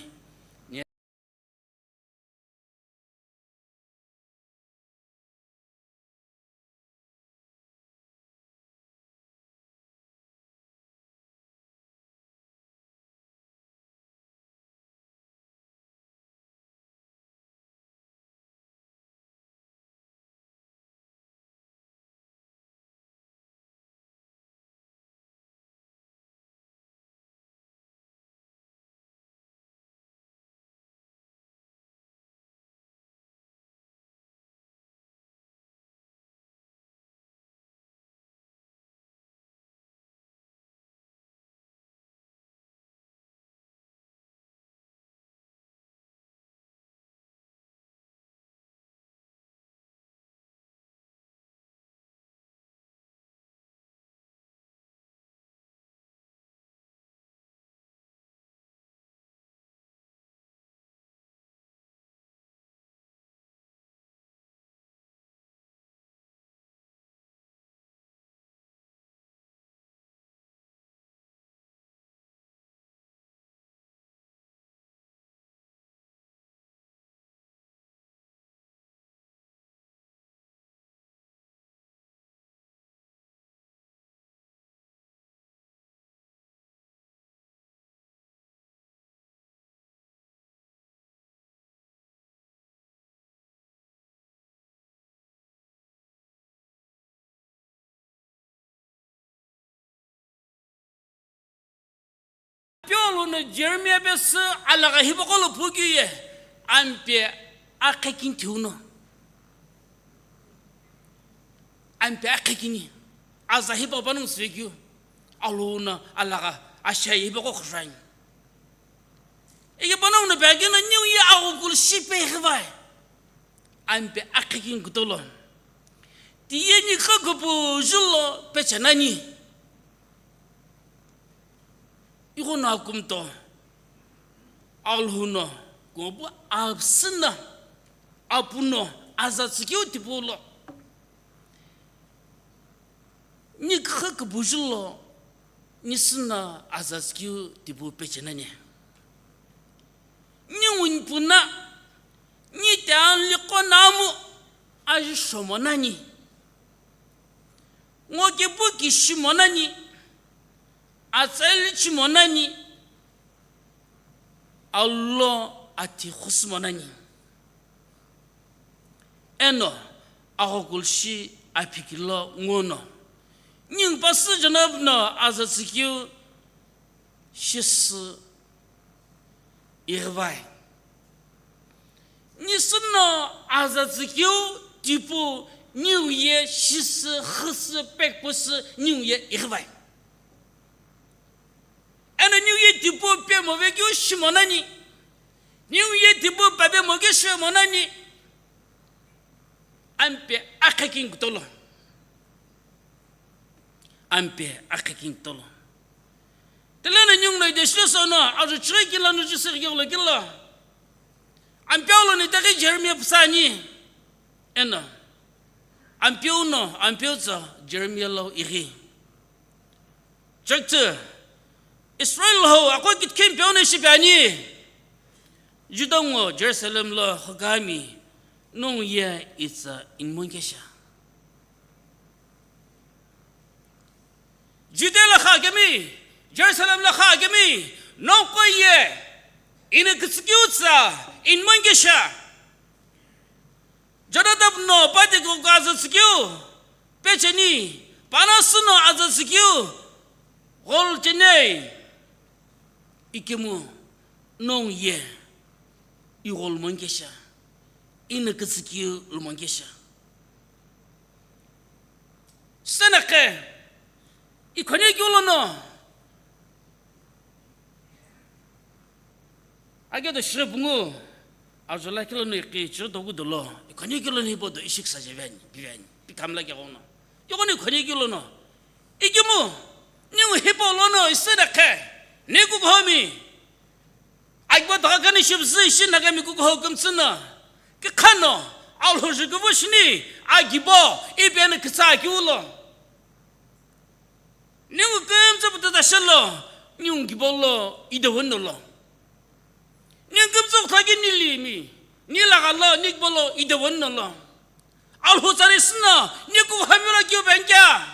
Ampeu Alhou no Jeremiah pesü alagha hipaqo lo phu keu ye, Ampeu akhe kini thiu no. Ampeu akhe kini. Aza hipaqo panongu sü vekeu. Alhou no alagha ashiaye hipaqo khushuani. Ike panongu no pekeu no ningu ye aghokulu shi pe ghivai. Ampeu akhe kini kuto lo. Ti ye ni kha kupuju lo peche nani. Ighono akumto, Alhou no, kopu apsü no, apu no, aza tsükeu tipau lo. Ni kha kupuju lo, ni sü no aza tsükeu tipau peche nani. Ni winipu no, ni tianli qo namu, aji shomo nani. Ngo kepu kishi monani, atsali chi monani, alo ati khusu monani. Eno, aghokulu shi aphikilo ngono. Ningu pasü Jonadab no aza tsükeu shisü ighivai. Ni sü no aza tsükeu tipau ningu ye shisü, xüsü, pekpusü ningu ye ighivai. Eno ningu ye tipau pemo vekeu shi monani, ningu ye tipau papemo keu shi monani, Ampeu akhe kini kuto lo. Ampeu akhe kini kuto lo. Tile no ningu no ide shilo sono, ajo chighi kila no jusi kilo kilo. Ampeu lo ni taghi Jeremiah püsü ani. Eno. Ampeu no, Ampeu tsa Jeremiah lo ighi. Chaktsü, Israel ho aqo kitkhemi peghono ishi pi ani. Juda ngo Jerusalem lo xükami, nongu ye itsa inimonkesha. Judea lo xükemi, Jerusalem lo xükemi, nongu ye ino kütsükeu tsa inimonkesha. Jonadab no Abihu ko aza tsükeu pecheni, Pinehas no aza tsükeu gholo chenei. Ikemu nongu ye igholo monkesha, ino kütsükeu lumonkesha. Senakhe, ikhonekeu lono, akedo shire pungu, ajo lakhi lono iqi chiro dogu dolo, ikhonekeu lono hipau do ishi kisa jeveni, piveni, pikhamla keghono. Yogoni ikhonekeu lono, ikemu, ningu hipau lono, isenakhe, ni kukhomi, Agibo dogha khani shipüzü ishi Nagami kukuho kümtsü no, kikhano, Alhou jukuvu shini, agibo, ipi eno kütsa keu lo. Ningu kümtsü pututa shelo, ningu gibo lo, ideweno lo. Ningu kümtsü kuthaki nilimi, nilagha lo, ni gibo lo, ideweno lo. Alhou tsari sino, ni kukuhami lo kiu penkya.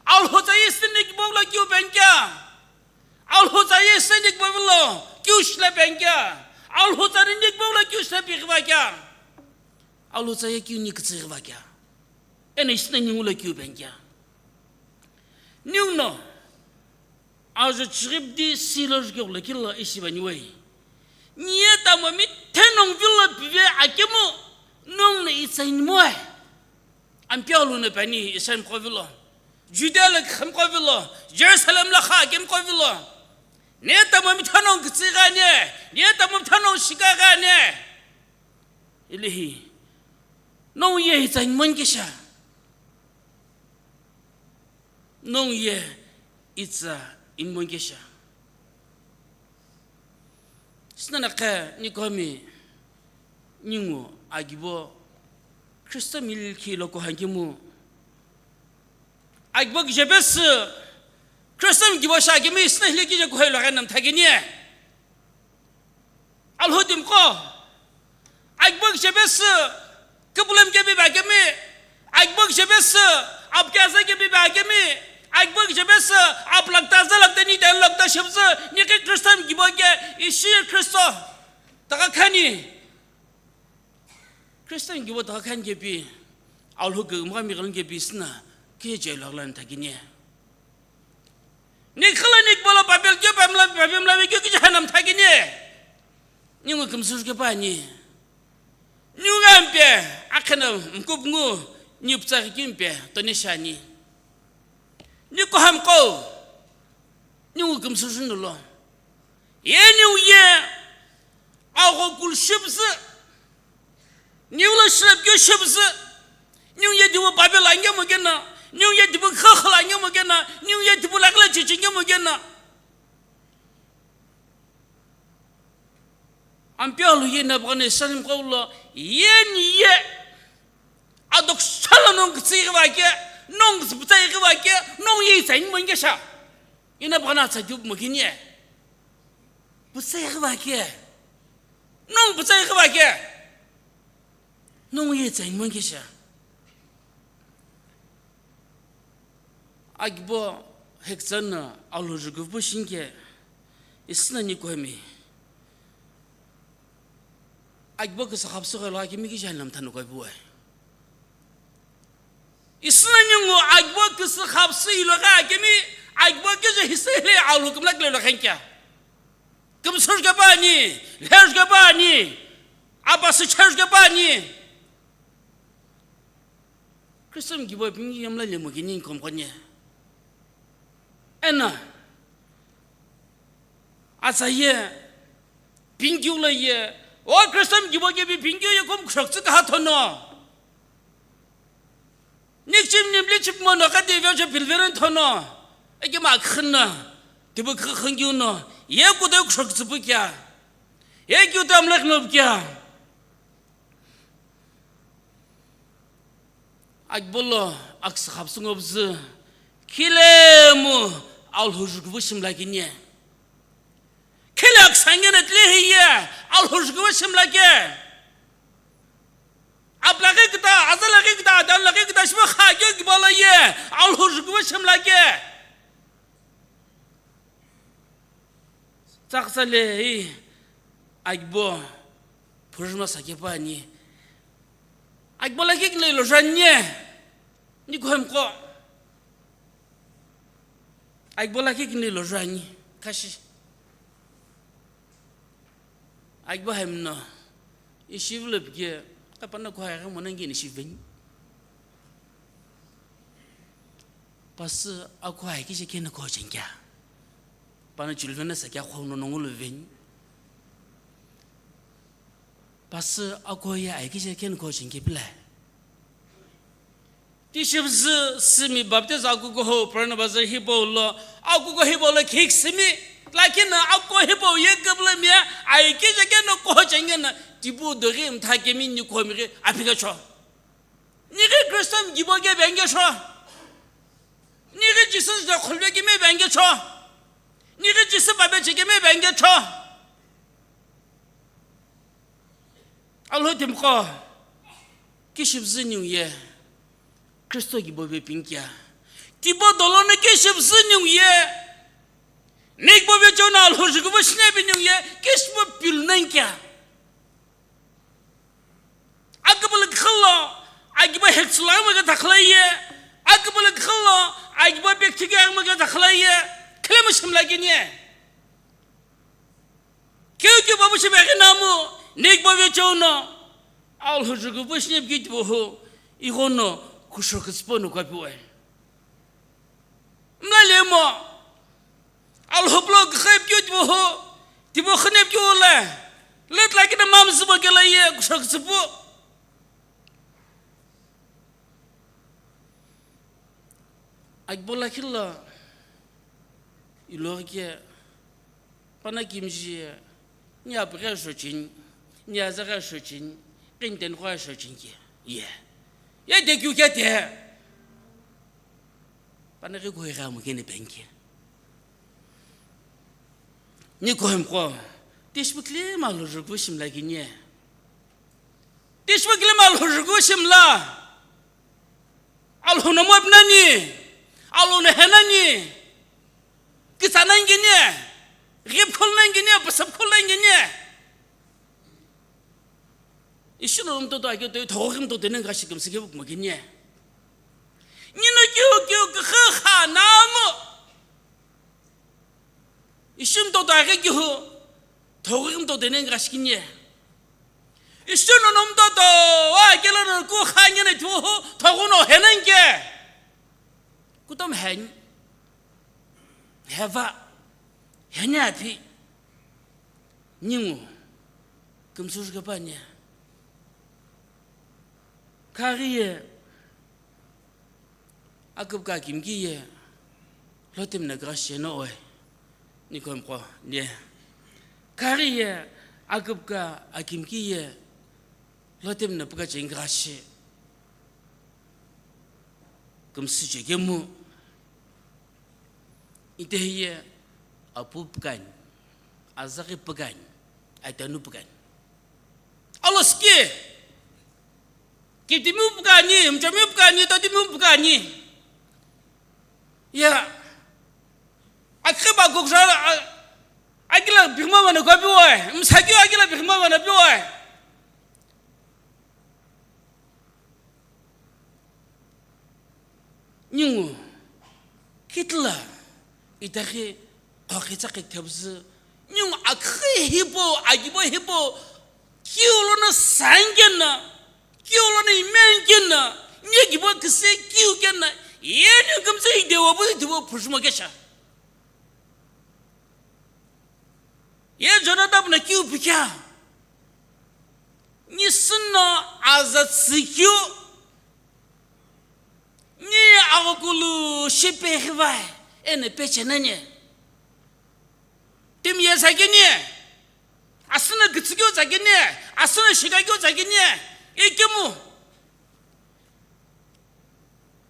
Alhou tsari sino, ni gibo lo kiu penkya. Alhou tsa ye seni kbavilo kiu shile penkya. Alhou tsa ni kbavilo kiu shile pikhiva kya. Alhou tsa ye kiu ni kütsüghiva kya. Eno isina ningulo kiu penkya. Ninguno, ajo chiribdi silo jukyo lo kilo ishiva niwei. Niye tamo mi tenong vilo pive akemu, nonguno itsa inimoe. Ampeu lo no pani Israel mqo vilo, Judea lo kha mqo vilo, Jerusalem lo kha ke mqo vilo. Ne tamo mi thanong kütsü gha ne, ne tamo mi thanong shika gha ne. Ilihi, nongu ye itsa inimonkesha. Nongu ye itsa inimonkesha. Sinana khe nikomi ningu agibo Kristo mililkhi lo kuhankemu. Agibo kije pesü Kristo gibo shakemi sina hile kije kuhai lo ghenam thagini. Alhou timqo, agibo kije pesü, küpülem kepi ba kemi, agibo kije pesü, apke aza kepi ba kemi, agibo kije pesü, aplakta aza lakta ni dan lakta shepsü, ni ke Kristo gibo ke, ishi Kristo, taka khani. Kristo gibo taka khani kepi, Alhou ke umga mi galan kepi sina, ke je laglan thagini. Ni khala ni kbala Babel kyo pamla, Babel mla kyo ki jahannam thagini. Ni ngu kümsur ke pa ni. Ni ngu ampe, akhana mkup ngu, ni putsa ki mpe, to ni shani. Ni ko ham ko. Ni ngu kümsur nulo. Ye ni uye, ago kul shubzu. Niu lo shilap kyo shubzu. Niu ye dibu Babel ange mo gena. Niu ye dibu khakhala ange mo gena. Niu ye dibu lakla chichi ange mo gena. Ampeu lo ye na bane salim ko lo ye ni ye. Adok shala nong kutsi va ke, nong kutsi va ke, nong ye sa in mo nge sha. Ina bana sa dibu mo gini ye. Putsai ghiva ke. Nong putsai ghiva ke. Nong ye tsai nong ke sha. Agibo hektsana alo jugu pu shinke. Isna ni komi. Agibo ke sa khapsu lo akimi ki jahannam thanu koi buai. Isna ningu agibo küsü khapsu ilo gha akemi, agibo küsü hisü hile alu kümla kile lo khenkia. Kümsur ke bani, lher ke bani, abasü church ke bani. Christian gibo pingi yamla lemo kini kom konya. Ena. Atsa ye, pingkiu lo ye, o Christian gibo kepi pingkiu ye kom khushoktsu kaha thono. Nikchim nimli chip mono ka devi ocha pilveren thono. Eke ma khna, tibu khngkiu no, ye kude khushoktsu pu kya? Ye kiu tam lek no kya? Agbolo aksa khapsu ngobzu, khilemu alhujuk vu shimla kinye. Angena tile hiye, Alhou jukuva shimla ke. Apla ke kita, azala ke kita, adanla ke kita, shima kha ke kibala ye, Alhou jukuva shimla ke. Tsaksale, ei, agibo, phuruma sa ke pani. Agibo la ke kile lo janye. Ni kohemko. Agibo la ke kile lo janye. Kashi. Agibo hemno. Ishiv lo pike. Kapana ko hai mo nangi ni shiveni. Pasü akho aike je keno ko chengya. Pana children sa kya khong no nongulu veni. Pasü akho ye aike je keno ko chengya pila. Tishibzü simi baptize akuko ho, Barnabas hipau lo, akuko hipau lo khik simi, lakini akuko hipau ye kabla mi aike je keno ko chengya na, tipu dori mtha kemi ni ko mi aphika cho. Nighi Kristo mgibo ke benge sho. Nighi Jesus je khulbe ke me benge sho. Nighi Jesus babe che ke me benge sho. Alhou timqo. Kishibzü niu ye. Kristo gibo be pingkia. Tibo dolo ne kishibzü niu ye. Nikbo be chona Alhou jukuva shine be niu ye. Kishbo pil nengkia. Akabala khalo, agiba hekchula maga takhla ye. Akabala khalo, agiba bektiga maga takhla ye. Khlemu shimla gini. Keu keu babu shibe ginamu, nik babu chauno. Alhou jukuva shine bgit boho, igono, kusho kutspono kapiwe. Mlalemo. Alhou plo khep keu tibo ho. Tibo khnep keu le. Let la kina mam zibo kela ye kushok zibo. Agibo la khilo. Ilo ke. Pana kimji. Ni apre shochin. Ni azara shochin. Kinten kwa shochin ke. Ye. Ye de keu ke te. Pana ke koi gha mo kene penke. Ni kohemko. Tishbukle ma lo juku shimla gini. Tishbukle ma lo juku shimla. Alhou no mo pnani. Alhou no henani. Kitsa nangini. Rip khol nangini. Pasap khol nangini. Ishi no mtoto ake to thogo kim to tene ga shikim sike buk magini. Nino kyo kyo kha kha namo. Ishi mtoto ake kyo thogo kim to tene ga shikini. Ishi no mtoto wa ke lo no ku kha ngene to thogo no henange. Kutom hen. Heva. Hene aphi. Ningu. Kumsur ke panya. Kari ye. Akup ka kim ki ye. Lotem na grash no oi. Ni kom ko. Ye. Kari ye. Akup ka akim ki ye. Lotem na puka cheng grash. Kumsü chekemu. Ite hiye apu pukani, azaghi pukani, atanu pukani. Aloski! Kitimi pukani, mchami pukani, tatimi pukani. Ya. Akhe ba gokjala, a-, agila bigma mana gobi wai. Msagi agila bigma mana bi wai. Ningu, kitla, itaghi, khokhi tsakhi thebzü, ningu akhi hipau, agibo hipau, kiu lono sangena, kiu lono imengena, ni gibo kise kiu kena, yeni kumse idewa bu idewa phushmo kesha. Ye Jonadab na kiu pikya? Ni sünno aza tsükyu. Ni aghokulu shipe khivai ene peche nani. Timi ye zakini. Asüno kütsükyu zakini. Asüno shikakyu zakini. Ikemu.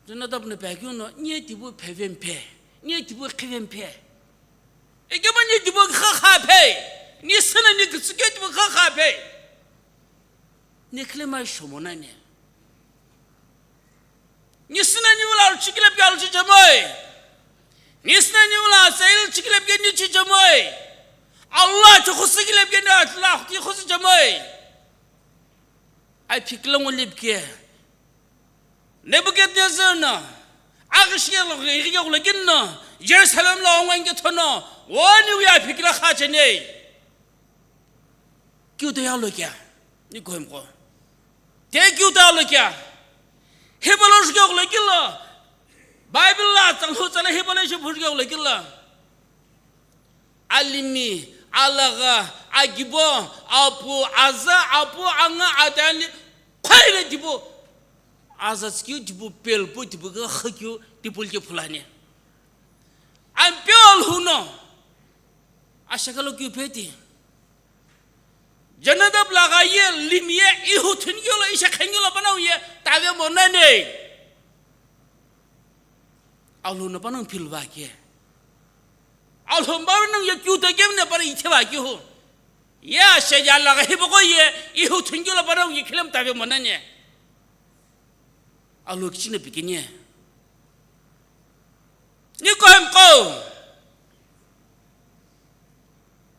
Jonadab no pekeu no, ni tibu pheve mphe, ni tibu khive mphe. Ekema ni tibu kha kha phe, Nisüna ni kütsükeu tipau kha kha pe. Ni khilema shomo nani. Nisüna ni ula aluchi kilepike aluchi chemoi. Nisüna ni ula asayil chi kilepike ni chi chemoi. Allah chukhusi kilepike ni atla khuti khusi chemoi. Ai phikila ngo lepike. Nebuchadnezzar no, aghi shikelo ghi ghi ghi ghi ghi no, Jerusalem lo ongo inge thono, woni uya phikila kha cheni. Kiu te yalo kya? Ni koim ko. Te kiu te yalo kya? Hipau lo shike ghi ghi lo. Bible la tsa lo tsa lo hipau lo shi phu shike ghi ghi lo. Alimi, alagha, agibo, apu, aza, apu, anga, atani, khoile dibo. Aza tsikeu dibo, pelpu dibo, gha khakeu dibo ke phulani. Ampeu Alhou no. Ashakalo kiu peti. Jonadab lagha ye, limi ye, ihu thun yolo, isha khen yolo, panau ye, tave monane. Alhou no panongu philuvakeu. Alhou no panongu ye kiu to kemne panongu ithevakeu hu. Ye ashe ya lagha hipau ko ye, ihu thun yolo panongu ye khilemu tave monane. Alhou kichine pikini. Ni koim ko.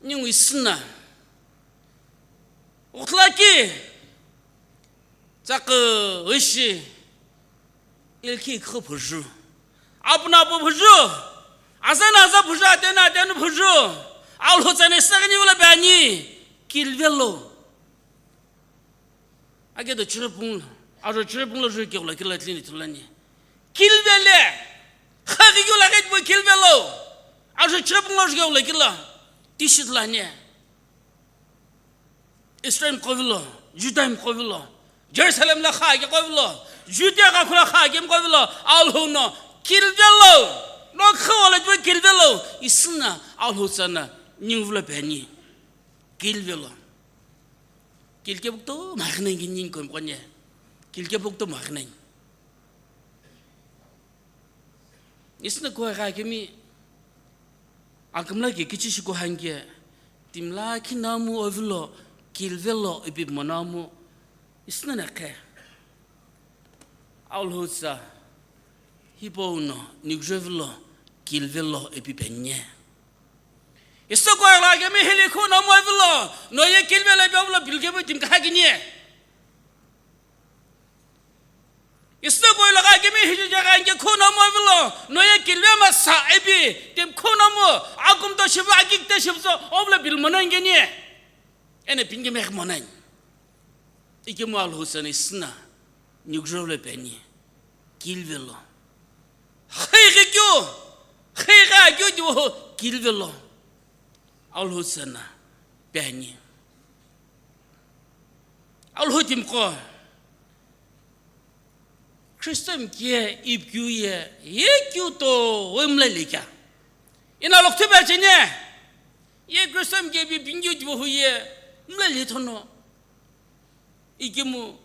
Ni ngui sina. Ukhla ki. Tsakü ishi. Ilki khu phuju. Apuna apu phuju. Azana aza phuju, atena atenu phuju. Alhou tsane sakani ula bani. Kilvelo. Ake do chiripung, aro chiripung lo ju ke ula kila tlini tulani. Kilvele. Khagi ula ke bo kilvelo. Aro chiripung lo ju ke ula kila. Tishit lani. Israel qovilo, Judah qovilo, Jerusalem la kha ke qovilo, Judea ka khula kha ke qovilo, Alhou no kilvelo, no kha wala ju kilvelo, isina Alhou tsana ningvula bani, kilvelo. Kilke bukto magna ngi ning kom konya. Kilke bukto magna. Isna ko ga kemi akamla ke kichi shiko hange timla khinamu ovilo kilvelo ipi monamu isna na khe. Alhou tsa hipau no nigjo vilo kilvelo ipi penye. Isna ko ga kemi hili khunamu ovilo no ye kilvelo ipi ovilo bilge bu tim kha kinye. Isna koi laga kemi hiji jaga inge khunamu avilo, no ye kilvema sa ipi, tim khunamu, akum to shiva, akik te shiva so, ovla bil mona inge ni. Ene pinge mek mona. Ike mu Alhou tsana isna, nigjo le peni, kilvelo. Khei ge kyo, khei ga kyo kyo ho, kilvelo. Alhou tsana, peni. Alhou tim ko. Khristo mike ipikeu ye, ye keu to wemla lekya. Ina lokthube chene, ye Khristo mike ipi pingeu tibo hu ye, mla le thono. Ikimu,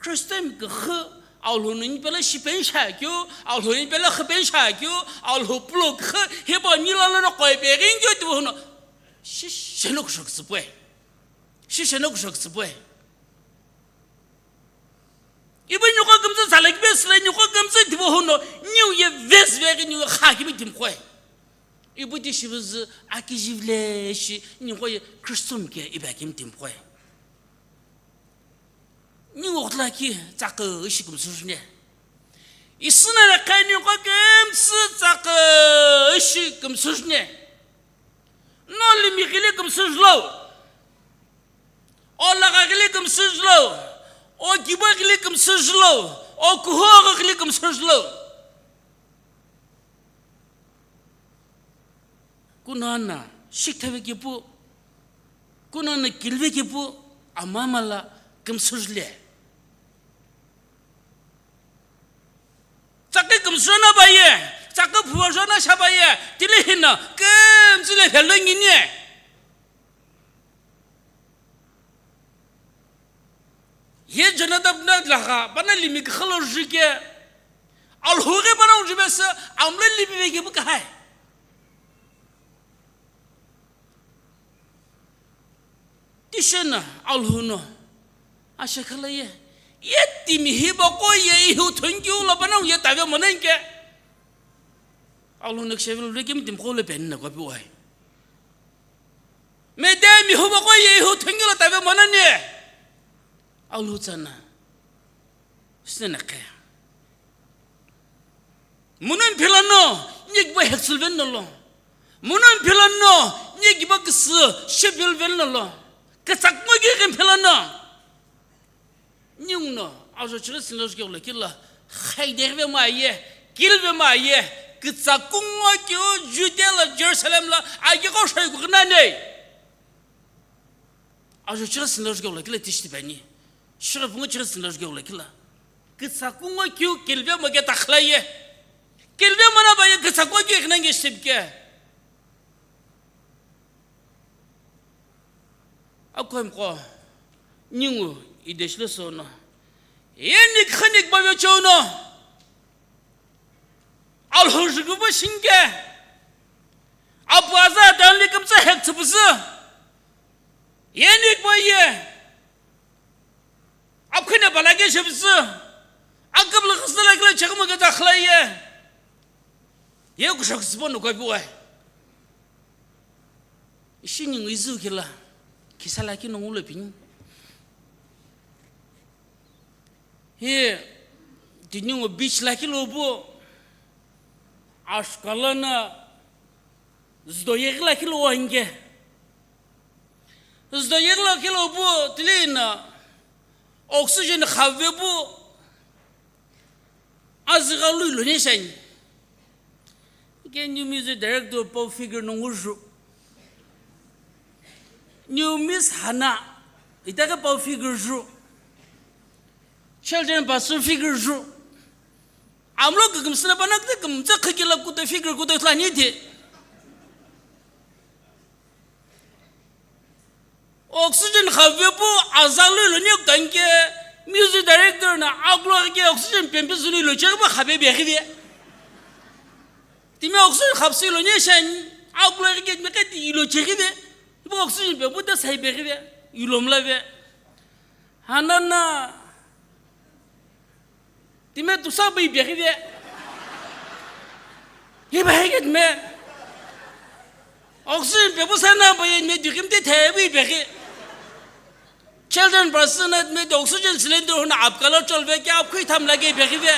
Khristo mike khu, Alhou no nipela shipen shakyu, Alhou nipela khipen shakyu, Alhou pulo khu, hebo nila no koi pe ringeu tibo hu no. Shi, sheno kushok tsipwe. Shi, sheno kushok tsipwe. Ibu nyuko kümtsü tsala kibe sile nyuko kümtsü tibo hu no, niu ye ves ve ki niu ye kha kibe tim khoi. Ibu ti shibuzu aki jivle shi, nyuko ye Khristo mike iba kim tim khoi. Niu okhla ki tsakü ishi kümtsü ne. Isna le khe nyuko kümtsü tsakü ishi kümtsü ne. No limi ghili kümtsü lo. O lagha ghili kümsüzlo, o gibo ghili kümsüzlo, o kuhoghi ghili kümsüzlo. Kuno ana shikthave kepu, kuno ana kilve kepu, amamala kümsüzle. Tsakhi kümsüzho na baye, tsakhi phuvozho na shabaye, tile hino kümtsü le phelo ngini. Ye Jonadab na lagha, pana limi khalo jike, Alhou ghi pana ujibese, amle limi veke bu kahai. Shena Alhou no ashekhala ye, ye timi hipaqo ye ihu thonkiu lo panongu ye tave monenke. Alhou no kishevelo lukemi timi qo lo penina kopi wai. Mede mi hupaqo ye ihu thonkiu lo tave monani. Alhou tsana. Sinenekhe. Munun philano, nikiba heksul venno lo. Munun philano, nikiba kisu shepil venno lo. Kitsakungo ki kim philano. Ninguno, ajo chiri sinlo jukyo lo kila, khaider ve ma ye, kil ve ma ye, kitsakungo kyo Judea la Jerusalem la, aye ko shoi kuknane. Ajo chiri sinlo jukyo lo kila tishti bani. Shiri pungo chiri sinlo jukyo lo kila. Kitsakungo kyu kilve mo ke takhla ye. Kilve mo na ba ye kitsakungo kyu ikna nge shibke. Akwem ko ningu ideshlo sono. Ye nik khanik ba yo chono. Alhou jugu bo shinge. Apu aza dan likam sa hek tsubuzu. Ye nik bo ye. Akhune balage shibzu. Akabla khasdala kila chakma ga dakhla ye. Ye kushak sbo no kabi wai. Ishi ningu izu kila. Kisala ki nongulo pin. He, tiningu beach la kilo bu. Ashkalana zdo yegla kilo wange. Zdo yegla kilo bu tilina oxygen khave bu azigha lui lo nishani. Ke new music director pau figure nongu ju. New Miss Hana. Itake pau figure ju. Children pastor figure ju. Amlo kükümsüna bana kükümtsü khikila kuta figure kuta tlani di. Oxygen khavepu azalui lo nyep tanke music director na aglo ke oxygen pempe zuni lo chekba khabe be khibe. Timi oxygen khapsi lo nye shan aglo ke me ke ti lo chekhibe. Bo oxygen pempu ta sai be khibe. Ilomla be. Hanana. Time tu sa bai beri de. Ye ba hege me. Oxygen pe bu sana ba ye me dikim te the bai beri. Children person me oxygen cylinder huna apkalo chol ve kya apkhui tham lage beri ve.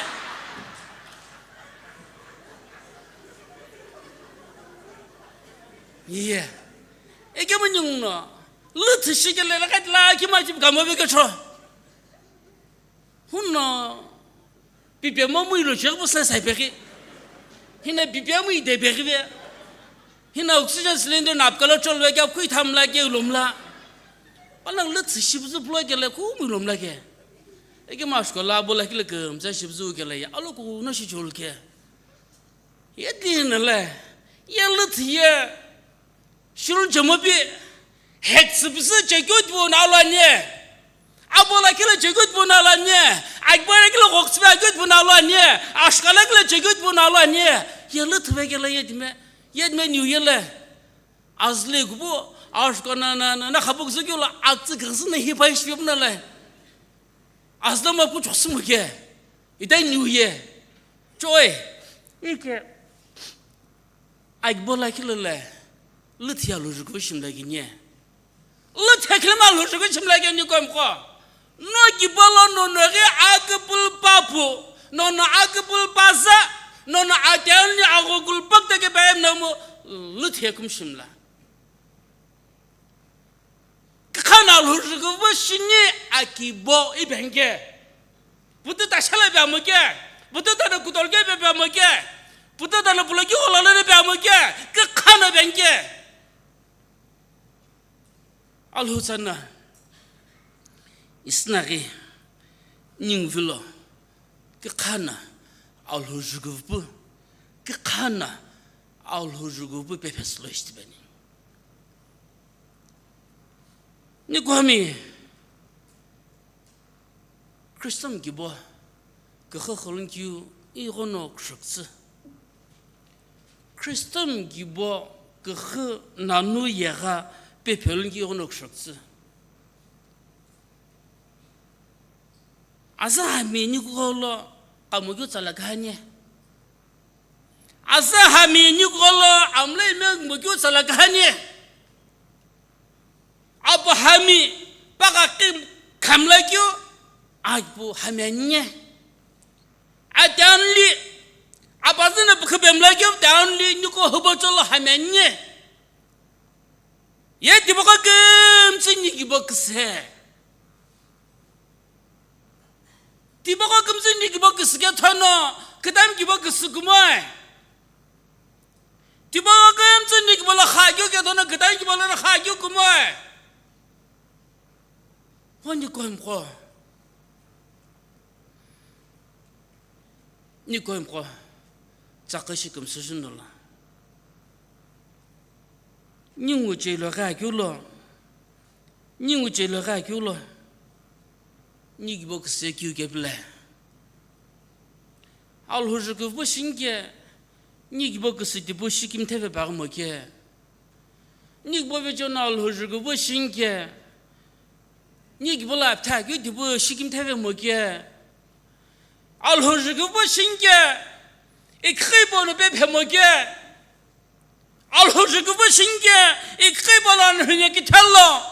Ye. Eke manyung no. Lu thishi ke le la ka la ki ma chim kamo be ke cho. Huno, P P M mo ilo chek bu sai sai peki. Hina P P M ide peki be. Hina oxygen cylinder na apkalo chol ve kya kui tham la ke ulom la. Panang le thishi bu zuplo ke le ku mu ulom la ke. Eke ma shko la bo la ke le ke mza shi bu zu ke le ya. Alo ku no shi chol ke. Ye di na le. Ye le thiye. Shirun Jemobi, hek tsüpüsü chekyo tipau na alo anie. Abola kila chekyo tipau na alo anie. Akbara kila ghok tsüpü akyo tipau na alo anie. Ashkala kila chekyo tipau na alo anie. Yelü thüve kila yedime. Yedime New Year le. Azle kubo, ashka na, na, na, na khabuk zükyo la atsü khaksü na hi pai shipim na le. Azle ma pu choksü mu ke. Ita New Year. Choi. Ike. Akbola kila le, lüthia lo juku shimla ginie. Lüthia khilma lo juku shimla ginie kom ko. No gibolo no no ge akpul papu, no no akpul paza, no no atel ni agogul pakta ke bayam namo lüthia kum shimla. Kha na lhurjükuvo shini akibo ibenge. Putu tashala be amoke. Putu tana kutolke be be amoke. Putu tana puloki holala be amoke. Kha na benge. Alhu tsana. Isnari. Ningvilo. Kikhana alhurjükuvu pu, kikhana alhurjükuvu pu pephes lo ishtibeni. Nikuhami Christian gibo kükhu khulun kiu ighono kshuktsü. Christian gibo kükhu nanu yegha pephelun kiu ighono kshuktsü. Azü hami nikugholo kamu keu tsala kahanie. Azü hami nikugholo amlai mengmo keu tsala kahanie. Apu hami paka kim khamla keu, apu hami anie. Ate anli, apazü na pukhu bemla keu, ate anli niko hubo cholo hami anie. Ye tipaqo kümtsü nikibo küsü. Tipaqo kümtsü nikibo küsü ke thono, kütam kibo küsü kumoi. Tipaqo kümtsü nikibo lo kha keu ke thono, kütam kibo lo kha keu kumoi. Ho niko imqo. Niko imqo. Tsaqi shi kümsü juno lo. Ningu chelo gha keu lo. Ningu chelo gha keu lo. Nikibo küsü keu ke pile. Alhou jükubo shinke. Nikibo küsü tipau shikimtheve paghi mo ke. Nikibo vecheono Alhou jükubo shinke. Nikibo lo aptha keu tipau shikimtheve mo ke. Alhou jükubo shinke. Ikhibo no pephe mo ke. Alhou jükubo shinke. Ikhibo lo no hine kithalo.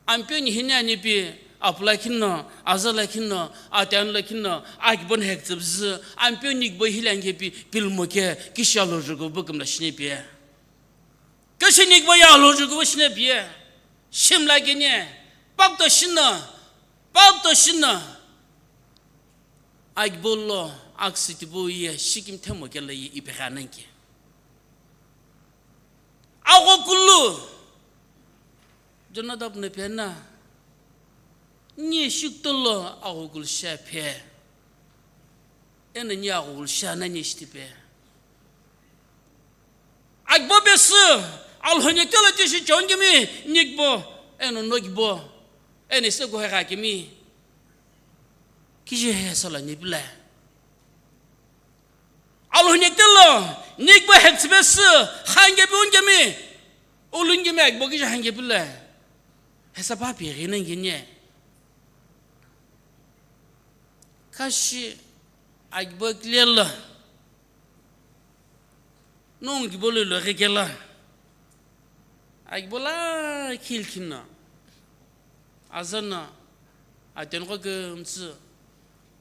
Ampeu ni hine anipi, apu lakhi no, azü lakhi no, ate anu lakhi no, akibo no hektsüpüzü, ampeu nikibo hile angepi, pilmo ke, kishi Alhou jükubo kümla shinepi. Kishi nikibo ye Alhou jükubo shinepi. Shimla kene, pakto shino, pakto shino. Akibo lo, aksü tipau ye, shikimthemo ke lo ye, ipi gha nani ke. Aghokulu. Jonadab no pena. Ni shikutolo aghokulu shi aphe. Eno ni aghokulu shi anani shitipe. Akibo pesü, Alhou ni kelo tishi chongemi, nikibo, eno nokibo, eno ise kuhegha kemi. Kije he sala nipila. Alhou ni kelo, nikibo hektsüpesü, hangepi ungemi, ulungemi akibo kije hangepi le. Hesapa pi ghi nani kene. Kashi akibo kile lo. Nongu kibo lo lo ghi kelo. Akibo lakhi likhi no, azü no, ate nuqo kümtsü,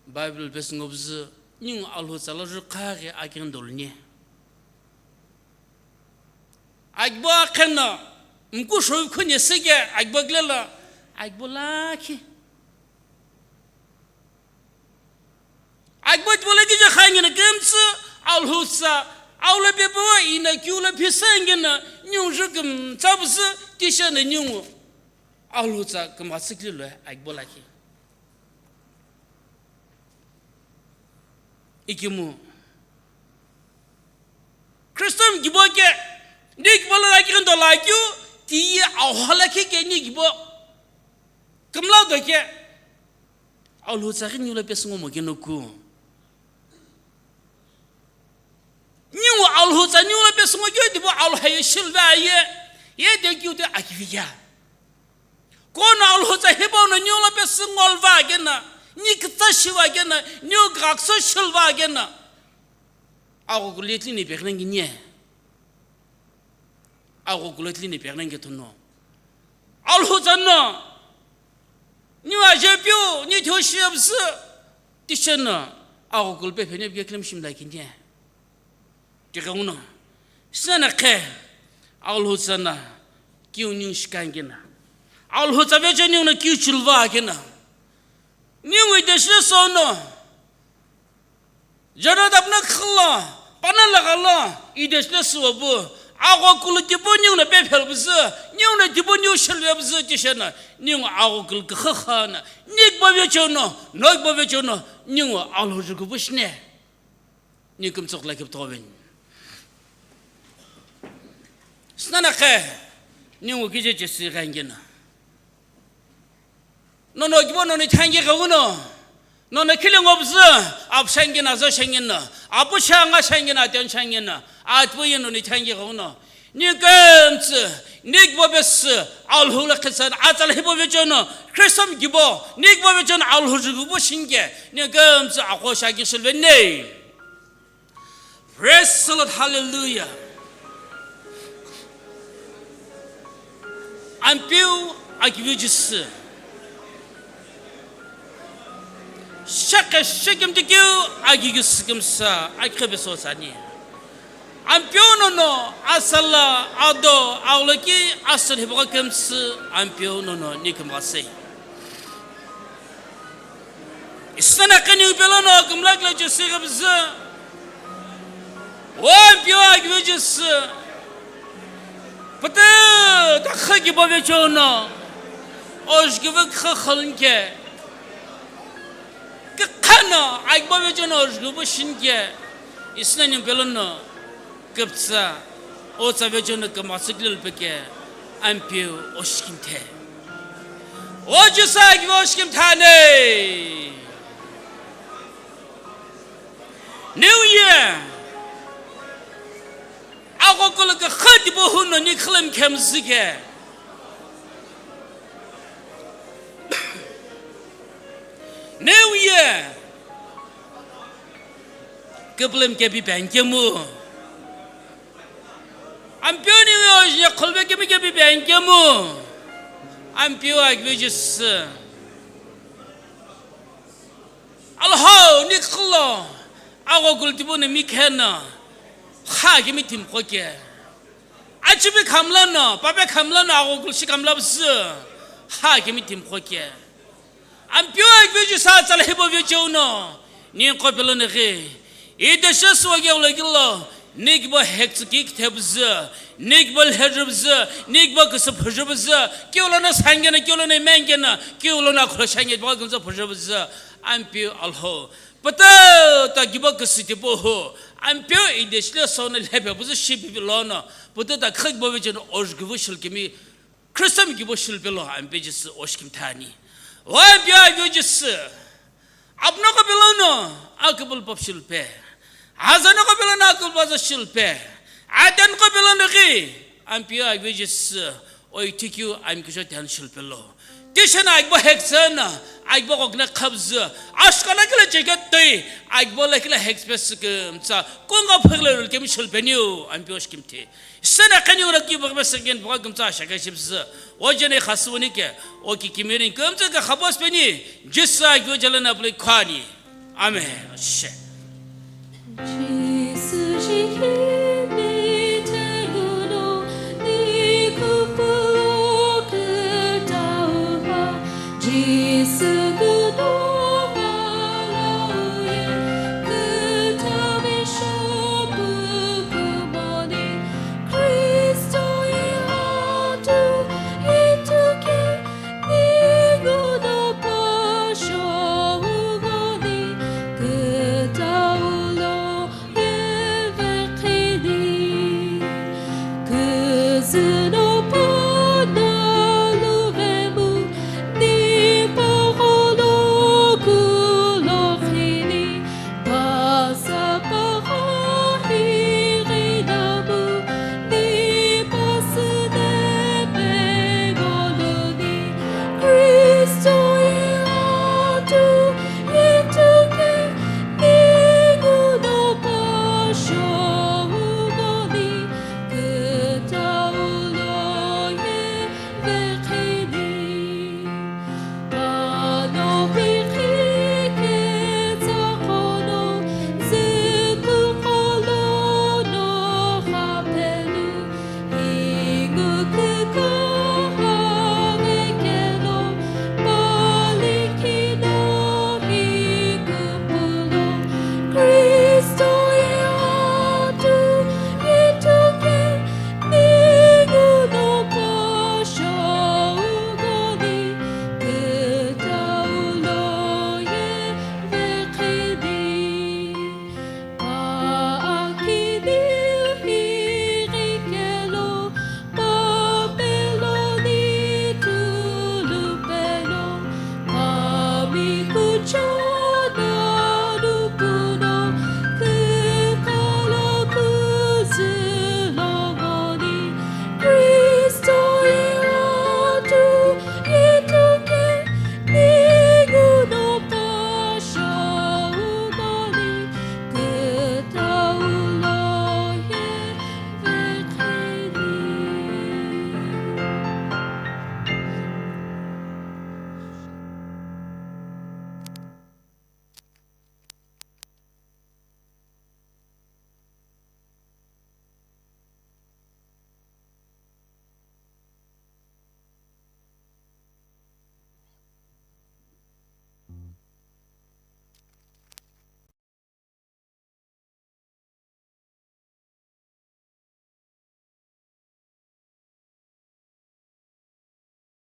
Bible pesü ngo püzü, ningu Alhou tsa lo jukha ghi akighi dolu ni. Akibo akhe no, mku shoyu khuni sike, akibo kile lo, akibo lakhi. Akibo tipau lo kije kha ngina kümtsü, Alhou tsa, awu lo pepu, ina kiu lo phisa ngina, ningu jukümtsa püzü, tisha no ningu, Alhou tsa kümtsü kile lo, akibo lakhi. Ikimu. Christian kibo ke, nikibo lo lakhi ndo lakhiu, ti ye awu lo khe ke nikibo. Kümla do ke. Alhou tsa ghi ningu lo pesü ngo mo keno ku. Ningu Alhou tsa ningu lo pesü ngo keu tipau Alhou ye shilve aye. Ye de kiu de akivi ya. Kono Alhou tsa hipau no ningu lo pesü ngolva kena. Ni kitsa shiva kena. Ningu gakso shilva kena. Aghokulu ye tli ni peghi nani kene. Aghokulu ye tli ni peghi nani kethono. Alhou tsa no. Ningu ajepiu, ni thio shiyapüzü. Tisha no. Aghokulu pephe ni peghi kilim shimla kene. Tighenguno. Sena khe. Alhou tsa no. Kiu ningu shikha ngina. Alhou tsa veche ningu no kiu chilva kena. Ningu ide shi sono. Jonadab no khilo, pana lagha lo, ide shi süwo pu, aghokulu tipau ningu no pephelu püzü, ningu no tipau ningu shilve püzü tisha no, ningu aghokulu kükha kha no, nikibo vecheono, nokibo vecheono, ningu Alhou jükubo shine. Ni kümtsü kula kiptoghen. Sena khe, ningu kije chesi ghi ngina. Nono kibo nono thangi ghi uno. Nono kile ngo püzü, apu shangi na zo shangi na. Apu shanga shangi na, ate anu shangi na. Atipau ye nono thangi ghi uno. Ni kümtsü, nikibo pesü, Alhou lo khitsüna, atsala hipau vecheo no, Christian kibo, ni kibo vecheo no Alhou jukubo shinike, ni kümtsü aqo shaki shiluveni. Praise the Lord, hallelujah. Ampeu akivi Jisü. Shakhe shikimtikeu akighi sükümsa akhibe sosani. Ampeu nono asala ado aulaki asal hipaka kümsü Ampeu nono nikümsei. Isana kani upelo no kumlak le Jisü kabzü. O Ampeu akivi Jisü. Pütü ta khaki bove chono. Ojgivi kha khalnke. Kikha no, agbo vecheo no ojgivi shinike, isna nimpelo no, küptsa, otsa vecheo no kümatsükli lupeke, Ampeu oshikimthe. O Jisü agbo oshikimthane. New Year. Aghokulu kükha tipau huno ni khilem khemzike. New Year. Küpülüm kepi penkemu. Ampeu New Year ojine khulbe kemi kepi penkemu. Ampeu akivi Jisü. Alhou ni khilo. Aghokulu tipau no mi khena. Kha kemi timkhoke. Achibi khamla no, pape khamla no, aghokulu shi khamla bzü. Kha kemi timkhoke. Ampeu akivi Jisü atsala hipau vecheo no, ni qo pelo no ghi. Ide shesu wage ulagilo, ni kibo hektsüki kithebzü, ni kibo lhejubzü, ni kibo küsüphujubzü, kiulo no sangena, kiulo no mengena, kiulo no akhuloshange, kibo kümtsü phujubzü, Ampeu Alhou. Pütü ta kibo küsü tipau hu, Ampeu ide shile sono lhepe bzü shipipi lono, pütü ta khak bo vecheo no ojgivi shilkemi, Christian kibo shilupelo Ampeu Jisü oshikimthani. O Ampeu akivi Jisü. Apnoko pelo no akübul pap shilupe. Azanoko pelo no akübul aza shilupe. Atenko pelo no ghi Ampeu akivi Jisü. Oi tikeu amkisho tihan shilupelo. Tishena agbo hektsüna, agbo kokna khabzü. Ashkala kila jacket toi, agbo la kila hektspe sükümtsa. Konga phagla rulkemi shilupeniu, Ampeu oshikimthe. Sena kani ura ki bagbe segen baga kümtsa shaka shibzü. O jene khasuni ke, o ki kimirin kümtsa ka khabas peni, Jisü akivi jala na pli khani. Amen. She.